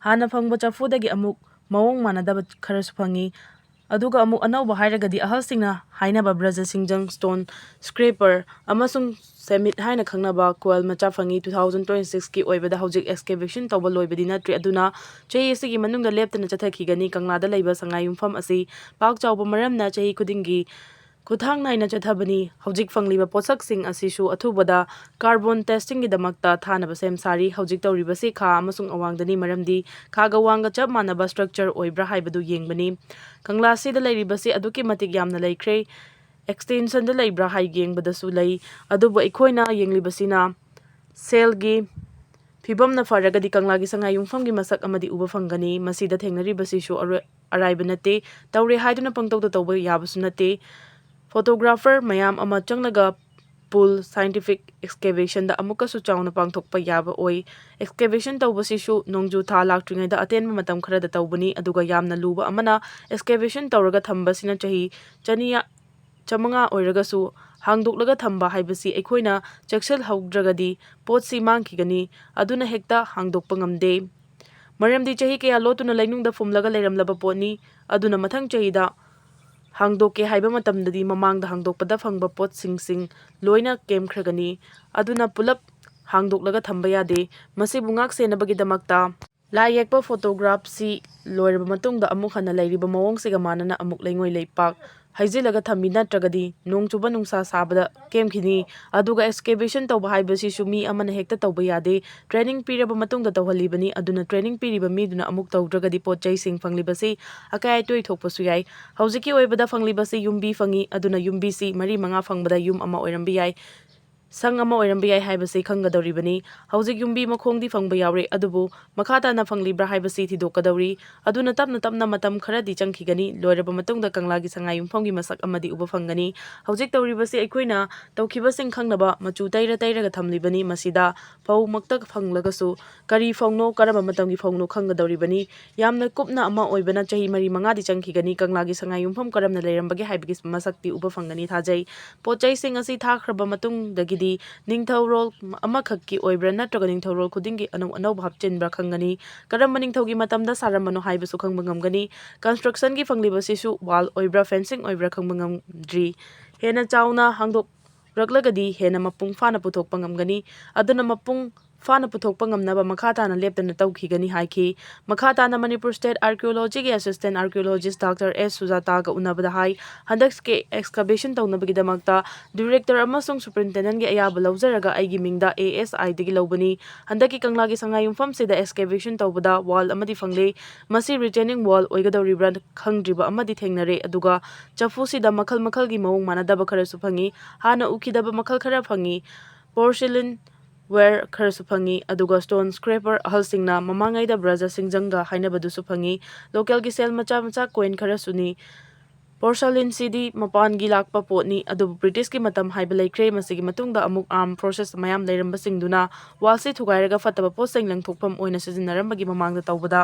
ꯍꯥꯟꯅ ꯐꯪꯕ ꯆꯐꯨꯗꯒꯤ ꯑꯃꯨꯛ ꯃꯑꯣꯡ ꯃꯥꯟꯅꯗꯕ ꯈꯔꯁꯨ ꯐꯪꯉꯤ꯫ ꯑꯗꯨꯒ ꯑꯃꯨꯛ ꯑꯅꯧꯕ ꯍꯥꯏꯔꯒꯗꯤ ꯑꯍꯜꯁꯤꯡꯅ ꯍꯥꯏꯅꯕ ꯕ꯭ꯔꯖ ꯁꯤꯡꯖꯪ stone scraper ꯑꯃꯁꯨꯡ ꯁꯦꯟꯃꯤꯠ ꯍꯥꯏꯅ ꯈꯪꯅꯕ ꯀꯣꯏꯜ ꯃꯆꯥ ꯐꯪꯉꯤ꯫ Two thousand twenty sixꯀꯤ ꯑꯣꯏꯕꯗ ꯍꯧꯖꯤꯛ excavation ꯇꯧꯕ ꯂꯣꯏꯕꯗꯤ ꯅꯠꯇ꯭ꯔꯤ, ꯑꯗꯨꯅ ꯆꯍꯤ ꯑꯁꯤꯒꯤ ꯃꯅꯨꯡꯗ ꯂꯦꯞꯇꯅ ꯆꯠꯊꯈꯤꯒꯅꯤ꯫ ꯀꯪꯂꯥꯗ ꯂꯩꯕ ꯁꯉꯥꯏ ꯌꯨꯝꯐꯝ ꯑꯁꯤ ꯄꯥꯛ ꯆꯥꯎꯕ ꯃꯔꯝꯅ ꯆꯍꯤ ꯈꯨꯗꯤꯡꯒꯤ ꯈꯨꯠꯊꯥꯡ ꯅꯥꯏꯅ ꯆꯠꯊꯕꯅꯤ꯫ ꯍꯧꯖꯤꯛ ꯐꯪꯂꯤꯕ ꯄꯣꯠꯁꯛꯁꯤꯡ ꯑꯁꯤꯁꯨ ꯑꯊꯨꯕꯗ carbon testingꯒꯤꯗꯃꯛꯇ ꯊꯥꯅꯕ ꯁꯦꯝ ꯁꯥꯔꯤ꯫ ꯍꯧꯖꯤꯛ ꯇꯧꯔꯤꯕꯁꯤ ꯈꯥ ꯑꯃꯁꯨꯡ ꯑꯋꯥꯡꯗꯅꯤ, ꯃꯔꯝꯗꯤ ꯈꯥꯒ ꯋꯥꯡꯒ ꯆꯞ ꯃꯥꯟꯅꯕ structure ꯑꯣꯏꯕ꯭ꯔꯥ ꯍꯥꯏꯕꯗꯨ ꯌꯦꯡꯕꯅꯤ꯫ ꯀꯪꯂꯥꯁꯤꯗ ꯂꯩꯔꯤꯕꯁꯤ ꯑꯗꯨꯛꯀꯤ ꯃꯇꯤꯛ ꯌꯥꯝꯅ ꯂꯩꯈ꯭ꯔꯦ꯫ extensionꯗ ꯂꯩꯕ꯭ꯔꯥ ꯍꯥꯏ ꯌꯦꯡꯕꯗꯁꯨ ꯂꯩ, ꯑꯗꯨꯕꯨ ꯑꯩꯈꯣꯏꯅ ꯌꯦꯡꯂꯤꯕꯁꯤꯅ cellꯒꯤ ꯐꯤꯕꯝꯅ ꯐꯔꯒꯗꯤ ꯀꯪꯂꯥꯒꯤ ꯁꯉꯥꯏ ꯌꯨꯝꯐꯝꯒꯤ ꯃꯁꯛ ꯑꯃꯗꯤ ꯎꯕ ꯐꯪꯒꯅꯤ꯫ ꯃꯁꯤꯗ ꯊꯦꯡꯅꯔꯤꯕꯁꯤꯁꯨ ꯑꯔꯣꯏ-, ꯑꯔꯥꯏꯕ ꯅꯠꯇꯦ꯫ ꯇꯧꯔꯦ ꯍꯥꯏꯗꯨꯅ ꯄꯪꯇꯧꯗ ꯇꯧꯕ ꯌꯥꯕꯁꯨ ꯅꯠꯇꯦ꯫ photographer ꯃꯌꯥꯝ ꯑꯃ ꯆꯪꯂꯒ pool scientific excavationꯗ ꯑꯃꯨꯛꯀꯁꯨ ꯆꯥꯎꯅ ꯄꯥꯡꯊꯣꯛꯄ ꯌꯥꯕ ꯑꯣꯏ꯫ Excavation ꯇꯧꯕꯁꯤꯁꯨ ꯅꯣꯡꯖꯨ ꯊꯥ ꯂꯥꯛꯇ꯭ꯔꯤꯉꯩꯗ ꯑꯇꯦꯟꯕ ꯃꯇꯝ ꯈꯔꯗ ꯇꯧꯕꯅꯤ, ꯑꯗꯨꯒ ꯌꯥꯝꯅ ꯂꯨꯕ ꯑꯃꯅ excavation ꯇꯧꯔꯒ ꯊꯝꯕꯁꯤꯅ ꯆꯍꯤ ꯆꯅꯤ ꯆꯥꯃꯉꯥ ꯑꯣꯏꯔꯒꯁꯨ ꯍꯥꯡꯗꯣꯛꯂꯒ ꯊꯝꯕ ꯍꯥꯏꯕꯁꯤ ꯑꯩꯈꯣꯏꯅ ꯆꯦꯛꯁꯤꯜꯍꯧꯗ꯭ꯔꯒꯗꯤ ꯄꯣꯠꯁꯤ ꯃꯥꯡꯈꯤꯒꯅꯤ, ꯑꯗꯨꯅ ꯍꯦꯛꯇ ꯍꯥꯡꯗꯣꯛꯄ ꯉꯝꯗꯦ꯫ ꯃꯔꯝꯗꯤ ꯆꯍꯤ ꯀꯌꯥ ꯂꯣꯠꯇꯨꯅ ꯂꯩꯅꯨꯡꯗ ꯐꯨꯝꯂꯒ ꯂꯩꯔꯝꯂꯕ ꯄꯣꯠꯅꯤ꯫ ꯑꯗꯨꯅ ꯃꯊꯪ ꯆꯍꯤꯗ ꯍꯥꯡꯗꯣꯛꯀꯦ ꯍꯥꯏꯕ ꯃꯇꯝꯗꯗꯤ ꯃꯃꯥꯡꯗ ꯍꯥꯡꯗꯣꯛꯄꯗ ꯐꯪꯕ ꯄꯣꯠꯁꯤꯡꯁꯤꯡ ꯂꯣꯏꯅ ꯀꯦꯝꯈ꯭ꯔꯒꯅꯤ꯫ ꯑꯗꯨꯅ ꯄꯨꯂꯞ ꯍꯥꯡꯗꯣꯛꯂꯒ ꯊꯝꯕ ꯌꯥꯗꯦ꯫ ꯃꯁꯤꯕꯨ ꯉꯥꯛ ꯁꯦꯟꯅꯕꯒꯤꯗꯃꯛꯇ ꯂꯥꯏ ꯌꯦꯛꯄ photograph ꯁꯤ ꯂꯣꯏꯔꯕ ꯃꯇꯨꯡꯗ ꯑꯃꯨꯛ ꯍꯟꯅ ꯂꯩꯔꯤꯕ ꯃꯑꯣꯡꯁꯤꯒ ꯃꯥꯟꯅꯅ ꯑꯃꯨꯛ ꯂꯩꯉꯣꯏ ꯂꯩꯄꯥꯛ ꯍꯩꯖꯤꯜꯂꯒ ꯊꯝꯃꯤ, ꯅꯠꯇ꯭ꯔꯒꯗꯤ ꯅꯣꯡ ꯆꯨꯕ ꯅꯨꯡꯁꯥ ꯁꯥꯕꯗ ꯀꯦꯝꯈꯤꯅꯤ꯫ ꯑꯗꯨꯒ excavation ꯇꯧꯕ ꯍꯥꯏꯕꯁꯤꯁꯨ ꯃꯤ ꯑꯃꯅ ꯍꯦꯛꯇ ꯇꯧꯕ ꯌꯥꯗꯦ꯫ Training ꯄꯤꯔꯕ ꯃꯇꯨꯡꯗ ꯇꯧꯍꯜꯂꯤꯕꯅꯤ꯫ ꯑꯗꯨꯅ training ꯄꯤꯔꯤꯕ ꯃꯤꯗꯨꯅ ꯑꯃꯨꯛ ꯇꯧꯗ꯭ꯔꯒꯗꯤ ꯄꯣꯠ ꯆꯩꯁꯤꯡ ꯐꯪꯂꯤꯕꯁꯤ ꯑꯀꯥꯏ ꯑꯇꯣꯏ ꯊꯣꯛꯄꯁꯨ ꯌꯥꯏ꯫ ꯍꯧꯖꯤꯛꯀꯤ ꯑꯣꯏꯕꯗ ꯐꯪꯂꯤꯕꯁꯤ ꯌꯨꯝꯕꯤ ꯐꯪꯏ꯫ ꯑꯗꯨꯅ ꯌꯨꯝꯕꯤꯁꯤ ꯃꯔꯤ ꯃꯉꯥ ꯐꯪꯕꯗ ꯌꯨꯝ ꯑꯃ ꯑꯣꯏꯔꯝꯕ ꯌꯥꯏ, ꯁꯪ ꯑꯃ ꯑꯣꯏꯔꯝꯕ ꯌꯥꯏ ꯍꯥꯏꯕꯁꯤ ꯈꯪꯒꯗꯧꯔꯤꯕꯅꯤ꯫ ꯍꯧꯖꯤꯛ ꯌꯨꯝꯕꯤ ꯃꯈꯣꯡꯗꯤ ꯐꯪꯕ ꯌꯥꯎꯔꯦ, ꯑꯗꯨꯕꯨ ꯃꯈꯥ ꯇꯥꯅ ꯐꯪꯂꯤꯕ꯭ꯔꯥ ꯍꯥꯏꯕꯁꯤ ꯊꯤꯗꯣꯛꯀꯗꯧꯔꯤ꯫ ꯑꯗꯨꯅ ꯇꯞꯅ ꯇꯞꯅ ꯃꯇꯝ ꯈꯔꯗꯤ ꯆꯪꯈꯤꯒꯅꯤ꯫ ꯂꯣꯏꯔꯕ ꯃꯇꯨꯡꯗ ꯀꯪꯂꯥꯒꯤ ꯁꯉꯥꯏ ꯌꯨꯝꯐꯝꯒꯤ ꯃꯁꯛ ꯑꯃꯗꯤ ꯎꯕ ꯐꯪꯒꯅꯤ꯫ ꯍꯧꯖꯤꯛ ꯇꯧꯔꯤꯕꯁꯤ ꯑꯩꯈꯣꯏꯅ ꯇꯧꯈꯤꯕꯁꯤꯡ ꯈꯪꯅꯕ ꯃꯆꯨ ꯇꯩꯔ ꯇꯩꯔꯒ ꯊꯝꯂꯤꯕꯅꯤ꯫ ꯃꯁꯤꯗ ꯐꯧꯃꯛꯇ ꯐꯪꯂꯒꯁꯨ ꯀꯔꯤ ꯐꯧꯅꯣ, ꯀꯔꯝꯕ ꯃꯇꯝꯒꯤ ꯐꯧꯅꯣ ꯈꯪꯒꯗꯧꯔꯤꯕꯅꯤ꯫ ꯌꯥꯝꯅ ꯀꯨꯞꯅ ꯑꯃ ꯑꯣꯏꯕꯅ ꯆꯍꯤ ꯃꯔꯤ ꯃꯉꯥꯗꯤ ꯆꯪꯈꯤꯒꯅꯤ꯫ ꯀꯪꯂꯥꯒꯤ ꯁꯉꯥꯏ ꯌꯨꯝꯐꯝ ꯀꯔꯝꯅ ꯂꯩꯔꯝꯕꯒꯦ ꯍꯥꯏꯕꯒꯤ ꯃꯁꯛꯇꯤ ꯎꯕ ꯐꯪꯒꯅꯤ ꯊꯥꯖꯩ꯫ ꯄꯣꯠ ꯆꯩꯁꯤꯡ ꯑꯁꯤ ꯊꯥꯈ꯭ꯔꯕ ꯃꯇꯨꯡꯗꯒꯤꯗꯤ ꯅꯤꯡꯊꯧꯔꯣꯜ ꯑꯃꯈꯛꯀꯤ ꯑꯣꯏꯕ꯭ꯔꯥ ꯅꯠꯇ꯭ꯔꯒ ꯅꯤꯡꯊꯧꯔꯣꯜ ꯈꯨꯗꯤꯡꯒꯤ ꯑꯅꯧ ꯑꯅꯧꯕ ꯍꯥꯞꯆꯤꯟꯕ꯭ꯔꯥ ꯈꯪꯒꯅꯤ꯫ ꯀꯔꯝꯕ ꯅꯤꯡꯊꯧꯒꯤ ꯃꯇꯝꯗ ꯁꯥꯔꯝꯕꯅꯣ ꯍꯥꯏꯕꯁꯨ ꯈꯪꯕ ꯉꯝꯒꯅꯤ꯫ Constructionꯒꯤ ꯐꯪꯂꯤꯕꯁꯤꯁꯨ wall ꯑꯣꯏꯕ꯭ꯔꯥ fencing ꯑꯣꯏꯕ꯭ꯔꯥ ꯈꯪꯕ ꯉꯝꯗ꯭ꯔꯤ꯫ ꯍꯦꯟꯅ ꯆꯥꯎꯅ ꯍꯥꯡꯗꯣꯛꯂꯛꯂꯒꯗꯤ ꯍꯦꯟꯅ ꯃꯄꯨꯡ ꯐꯥꯅ ꯄꯨꯊꯣꯛꯄ ꯉꯝꯒꯅꯤ꯫ ꯑꯗꯨꯅ ꯃꯄꯨꯡ ꯐꯥꯅ ꯄꯨꯊꯣꯛꯄ ꯉꯝꯅꯕ ꯃꯈꯥ ꯇꯥꯅ ꯂꯦꯞꯇꯅ ꯇꯧꯈꯤꯒꯅꯤ ꯍꯥꯏꯈꯤ꯫ ꯃꯈꯥ ꯇꯥꯅ Manipur State Archaeologyꯒꯤ Assistant Archaeologist Doctor S ꯁꯨꯖꯥꯇꯥꯒ ꯎꯅꯕꯗ ꯍꯥꯏ, ꯍꯟꯗꯛꯀꯤ excavation ꯇꯧꯅꯕꯒꯤꯗꯃꯛꯇ Director ꯑꯃꯁꯨꯡ Superintendentꯒꯤ ꯑꯌꯥꯕ ꯂꯧꯖꯔꯒ ꯑꯩꯒꯤ ꯃꯤꯡꯗ ASIꯗꯒꯤ ꯂꯧꯕꯅꯤ꯫ ꯍꯟꯗꯛꯀꯤ ꯀꯪꯂꯥꯒꯤ ꯁꯉꯥꯏ ꯌꯨꯝꯐꯝꯁꯤꯗ excavation ꯇꯧꯕꯗ wall ꯑꯃꯗꯤ ꯐꯪꯂꯦ꯫ ꯃꯁꯤ retaining wall ꯑꯣꯏꯒꯗꯧꯔꯤꯕ꯭ꯔꯥ ꯈꯪꯗ꯭ꯔꯤꯕ ꯑꯃꯗꯤ ꯊꯦꯡꯅꯔꯦ, ꯑꯗꯨꯒ ꯆꯐꯨꯁꯤꯗ ꯃꯈꯜ ꯃꯈꯜꯒꯤ ꯃꯑꯣꯡ ꯃꯥꯟꯅꯗꯕ ꯈꯔꯁꯨ ꯐꯪꯉꯤ꯫ ꯍꯥꯟꯅ ꯎꯈꯤꯗꯕ ꯃꯈꯜ ꯈꯔ ꯐꯪꯉꯤ꯫ Porcelain ware ꯈꯔꯁꯨ ꯐꯪꯉꯤ, ꯑꯗꯨꯒ stone scraper ꯑꯍꯜꯁꯤꯡꯅ ꯃꯃꯥꯡꯉꯩꯗ ꯕ꯭ꯔꯖ ꯁꯤꯡꯖꯪꯒ ꯍꯥꯏꯅꯕꯗꯨꯁꯨ ꯐꯪꯉꯤ꯫ Localꯒꯤ ꯁꯦꯜ ꯃꯆꯥ ꯃꯆꯥ coin ꯈꯔꯁꯨꯅꯤ꯫ Porcelainꯁꯤꯗꯤ ꯃꯄꯥꯟꯒꯤ ꯂꯥꯛꯄ ꯄꯣꯠꯅꯤ, ꯑꯗꯨꯕꯨ ꯕ꯭ꯔꯤꯇꯤꯁꯀꯤ ꯃꯇꯝ ꯍꯥꯏꯕ ꯂꯩꯈ꯭ꯔꯦ꯫ ꯃꯁꯤꯒꯤ ꯃꯇꯨꯡꯗ ꯑꯃꯨꯛ arm forces ꯃꯌꯥꯝ ꯂꯩꯔꯝꯕꯁꯤꯡꯗꯨꯅ wallꯁꯤ ꯊꯨꯒꯥꯏꯔꯒ ꯐꯠꯇꯕ ꯄꯣꯠꯁꯤꯡ ꯂꯪꯊꯣꯛꯐꯝ ꯑꯣꯏꯅ ꯁꯤꯖꯤꯟꯅꯔꯝꯕꯒꯤ ꯃꯃꯥꯡꯗ ꯇꯧꯕꯗ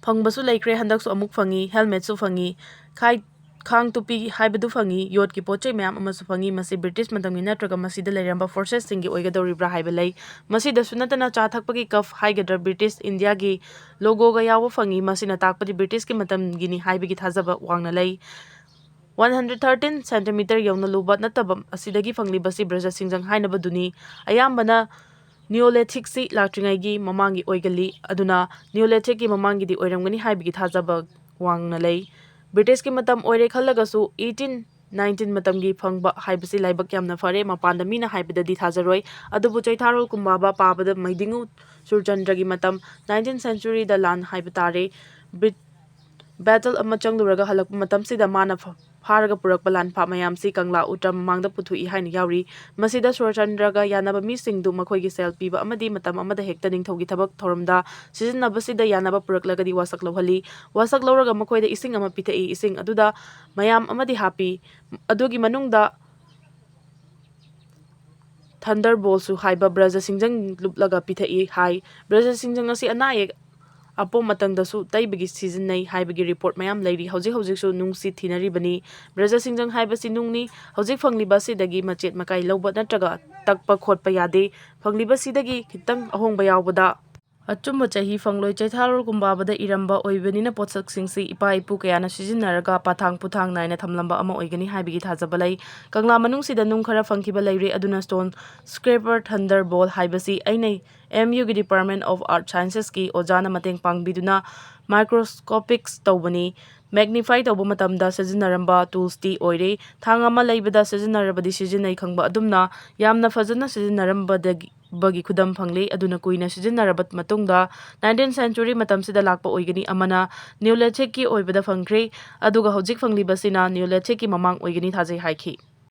ꯐꯪꯕꯁꯨ ꯂꯩꯈ꯭ꯔꯦ꯫ ꯍꯟꯗꯛꯁꯨ ꯑꯃꯨꯛ ꯐꯪꯉꯤ, helmetꯁꯨ ꯐꯪꯉꯤ, ꯈꯥꯏ ꯈꯥꯡ ꯇꯨꯄꯤ ꯍꯥꯏꯕꯗꯨ ꯐꯪꯉꯤ, ꯌꯣꯠꯀꯤ ꯄꯣꯠ ꯆꯩ ꯃꯌꯥꯝ ꯑꯃꯁꯨ ꯐꯪꯉꯤ꯫ ꯃꯁꯤ ꯕ꯭ꯔꯤꯇꯤꯁ ꯃꯇꯝꯒꯤ ꯅꯠꯇ꯭ꯔꯒ ꯃꯁꯤꯗ ꯂꯩꯔꯝꯕ forcesꯁꯤꯡꯒꯤ ꯑꯣꯏꯒꯗꯧꯔꯤꯕ꯭ꯔꯥ ꯍꯥꯏꯕ ꯂꯩ꯫ ꯃꯁꯤꯗꯁꯨ ꯅꯠꯇꯅ ꯆꯥ ꯊꯛꯄꯒꯤ cup ꯍꯥꯏꯒꯗ꯭ꯔꯥ, ꯕ꯭ꯔꯤꯇꯤꯁ ꯏꯟꯗꯤꯌꯥꯒꯤ logoꯒ ꯌꯥꯎꯕ ꯐꯪꯉꯤ꯫ ꯃꯁꯤꯅ ꯇꯥꯛꯄꯗꯤ ꯕ꯭ꯔꯤꯇꯤꯁꯀꯤ ꯃꯇꯝꯒꯤꯅꯤ ꯍꯥꯏꯕꯒꯤ ꯊꯥꯖꯕ ꯋꯥꯡꯅ ꯂꯩ꯫ One hundred thirteen centimeter ꯌꯧꯅ ꯂꯨꯕ ꯅꯠꯇꯕ ꯑꯁꯤꯗꯒꯤ ꯐꯪꯂꯤꯕꯁꯤ ꯕ꯭ꯔꯖꯁꯤꯡꯖꯪ ꯍꯥꯏꯅꯕꯗꯨꯅꯤ꯫ ꯑꯌꯥꯝꯕꯅ Neolithicꯁꯤ ꯂꯥꯛꯇ꯭ꯔꯤꯉꯩꯒꯤ ꯃꯃꯥꯡꯒꯤ ꯑꯣꯏꯒꯜꯂꯤ, ꯑꯗꯨꯅ Neolithicꯀꯤ ꯃꯃꯥꯡꯒꯤꯗꯤ ꯑꯣꯏꯔꯝꯒꯅꯤ ꯍꯥꯏꯕꯒꯤ ꯊꯥꯖꯕ ꯋꯥꯡꯅ ꯂꯩ꯫ ꯕ꯭ꯔꯤꯇꯤꯁꯀꯤ ꯃꯇꯝ ꯑꯣꯏꯔꯦ ꯈꯜꯂꯒꯁꯨ eighteen nineteen ꯃꯇꯝꯒꯤ ꯐꯪꯕ ꯍꯥꯏꯕꯁꯤ ꯂꯥꯏꯕꯛ ꯌꯥꯝꯅ ꯐꯔꯦ꯫ ꯃꯄꯥꯟꯗ ꯃꯤꯅ ꯍꯥꯏꯕꯗꯗꯤ ꯊꯥꯖꯔꯣꯏ, ꯑꯗꯨꯕꯨ ꯆꯩꯊꯥꯔꯣꯜ ꯀꯨꯝꯕꯥꯕ ꯄꯥꯕꯗ ꯃꯩꯗꯤꯡꯉꯨ ꯁꯨꯔꯆꯟꯗ꯭ꯔꯒꯤ ꯃꯇꯝ, nineteenth centuryꯗ ꯂꯥꯟ ꯍꯥꯏꯕ ꯇꯥꯔꯦ꯫ ꯕ꯭ꯔꯤꯠ-, battle ꯑꯃ ꯆꯪꯂꯨꯔꯒ ꯍꯜꯂꯛꯄ ꯃꯇꯝꯁꯤꯗ ꯃꯥꯅ ꯐ-, ꯐꯥꯔꯒ ꯄꯨꯔꯛꯄ ꯂꯥꯟꯐꯥ ꯃꯌꯥꯝꯁꯤ ꯀꯪꯂꯥ ꯎꯇ꯭ꯔ ꯃꯃꯥꯡꯗ ꯄꯨꯊꯣꯛꯏ ꯍꯥꯏꯅ ꯌꯥꯎꯔꯤ꯫ ꯃꯁꯤꯗ ꯁꯨꯔꯆꯟꯗ꯭ꯔꯒ ꯌꯥꯅꯕ ꯃꯤꯁꯤꯡꯗꯨ ꯃꯈꯣꯏꯒꯤ ꯁꯦꯜ ꯄꯤꯕ ꯑꯃꯗꯤ ꯃꯇꯝ ꯑꯃꯗ ꯍꯦꯛꯇ ꯅꯤꯡꯊꯧꯒꯤ ꯊꯕꯛ ꯊꯧꯔꯝꯗ ꯁꯤꯖꯤꯟꯅꯕꯁꯤꯗ ꯌꯥꯅꯕ ꯄꯨꯔꯛꯂꯒꯗꯤ ꯋꯥꯁꯛ ꯂꯧꯍꯜꯂꯤ꯫ ꯋꯥꯁꯛ ꯂꯧꯔꯒ ꯃꯈꯣꯏꯗ ꯏꯁꯤꯡ ꯑꯃ ꯄꯤꯊꯛꯏ꯫ ꯏꯁꯤꯡ ꯑꯗꯨꯗ ꯃꯌꯥꯝ ꯑꯃꯗꯤ ꯍꯥꯞꯄꯤ꯫ ꯑꯗꯨꯒꯤ ꯃꯅꯨꯡꯗ ꯊꯟꯗꯔ ꯕꯣꯜꯁꯨ ꯍꯥꯏꯕ ꯕ꯭ꯔꯖ ꯁꯤꯡꯖꯪ ꯂꯨꯞꯂꯒ ꯄꯤꯊꯛꯏ ꯍꯥꯏ꯫ ꯕ꯭ꯔꯖ ꯁꯤꯡꯖꯪ ꯑꯁꯤ ꯑꯅꯥ ꯑꯌꯦꯛ ꯑꯄꯣꯝ ꯑꯇꯪꯗꯁꯨ ꯇꯩꯕꯒꯤ ꯁꯤꯖꯤꯟꯅꯩ ꯍꯥꯏꯕꯒꯤ ꯔꯤꯄꯣꯔꯠ ꯃꯌꯥꯝ ꯂꯩꯔꯤ꯫ ꯍꯧꯖꯤꯛ ꯍꯧꯖꯤꯛꯁꯨ ꯅꯨꯡꯁꯤ ꯊꯤꯅꯔꯤꯕꯅꯤ꯫ ꯕ꯭ꯔꯖ ꯁꯤꯡꯖꯪ ꯍꯥꯏꯕꯁꯤ ꯅꯨꯡꯅꯤ꯫ ꯍꯧꯖꯤꯛ ꯐꯪꯂꯤꯕ ꯑꯁꯤꯗꯒꯤ ꯃꯆꯦꯠ ꯃꯀꯥꯏ ꯂꯧꯕ ꯅꯠꯇ꯭ꯔꯒ ꯇꯛꯄ ꯈꯣꯠꯄ ꯌꯥꯗꯦ꯫ ꯐꯪꯂꯤꯕꯁꯤꯗꯒꯤ ꯈꯤꯇꯪ ꯑꯍꯣꯡꯕ ꯌꯥꯎꯕꯗ ꯑꯆꯨꯝꯕ ꯆꯍꯤ ꯐꯪꯂꯣꯏ꯫ ꯆꯩꯊꯥꯔꯣꯜ ꯀꯨꯝꯕꯥꯕꯗ ꯏꯔꯝꯕ ꯑꯣꯏꯕꯅꯤꯅ ꯄꯣꯠꯁꯛꯁꯤꯡꯁꯤ ꯏꯄꯥ ꯏꯄꯨ ꯀꯌꯥꯅ ꯁꯤꯖꯤꯟꯅꯔꯒ ꯄꯥꯊꯥꯡ ꯄꯨꯊꯥꯡ ꯅꯥꯏꯅ ꯊꯝꯂꯝꯕ ꯑꯃ ꯑꯣꯏꯒꯅꯤ ꯍꯥꯏꯕꯒꯤ ꯊꯥꯖꯕ ꯂꯩ꯫ ꯀꯪꯂꯥ ꯃꯅꯨꯡꯁꯤꯗ ꯅꯨꯡ ꯈꯔ ꯐꯪꯈꯤꯕ ꯂꯩꯔꯦ, ꯑꯗꯨꯅ stone scraper thunder ball ꯍꯥꯏꯕꯁꯤ ꯑꯩꯅ M Uꯒꯤ Department of Earth Sciencesꯀꯤ ꯑꯣꯖꯥꯅ ꯃꯇꯦꯡ ꯄꯥꯡꯕꯤꯗꯨꯅ microscopics ꯇꯧꯕꯅꯤ꯫ Magnify ꯇꯧꯕ ꯃꯇꯝꯗ ꯁꯤꯖꯤꯟꯅꯔꯝꯕ toolsꯇꯤ ꯑꯣꯏꯔꯦ꯫ ꯊꯥꯡ ꯑꯃ ꯂꯩꯕꯗ ꯁꯤꯖꯤꯟꯅꯔꯕꯗꯤ ꯁꯤꯖꯤꯟꯅꯩ ꯈꯪꯕ ꯑꯗꯨꯝꯅ ꯌꯥꯝꯅ ꯐꯖꯅ ꯁꯤꯖꯤꯟꯅꯔꯝꯕꯗꯒꯤ ꯕꯒꯤ ꯈꯨꯗꯝ ꯐꯪꯂꯤ꯫ ꯑꯗꯨꯅ ꯀꯨꯏꯅ ꯁꯤꯖꯤꯟꯅꯔꯕ ꯃꯇꯨꯡꯗ nineteenth century ꯃꯇꯝꯁꯤꯗ ꯂꯥꯛꯄ ꯑꯣꯏꯒꯅꯤ꯫ ꯑꯃꯅ Neolithicꯀꯤ ꯑꯣꯏꯕꯗ ꯐꯪꯈ꯭ꯔꯦ, ꯑꯗꯨꯒ ꯍꯧꯖꯤꯛ ꯐꯪꯂꯤꯕꯁꯤꯅ Neolithicꯀꯤ ꯃꯃꯥꯡ ꯑꯣꯏꯒꯅꯤ ꯊꯥꯖꯩ ꯍꯥꯏꯈꯤ꯫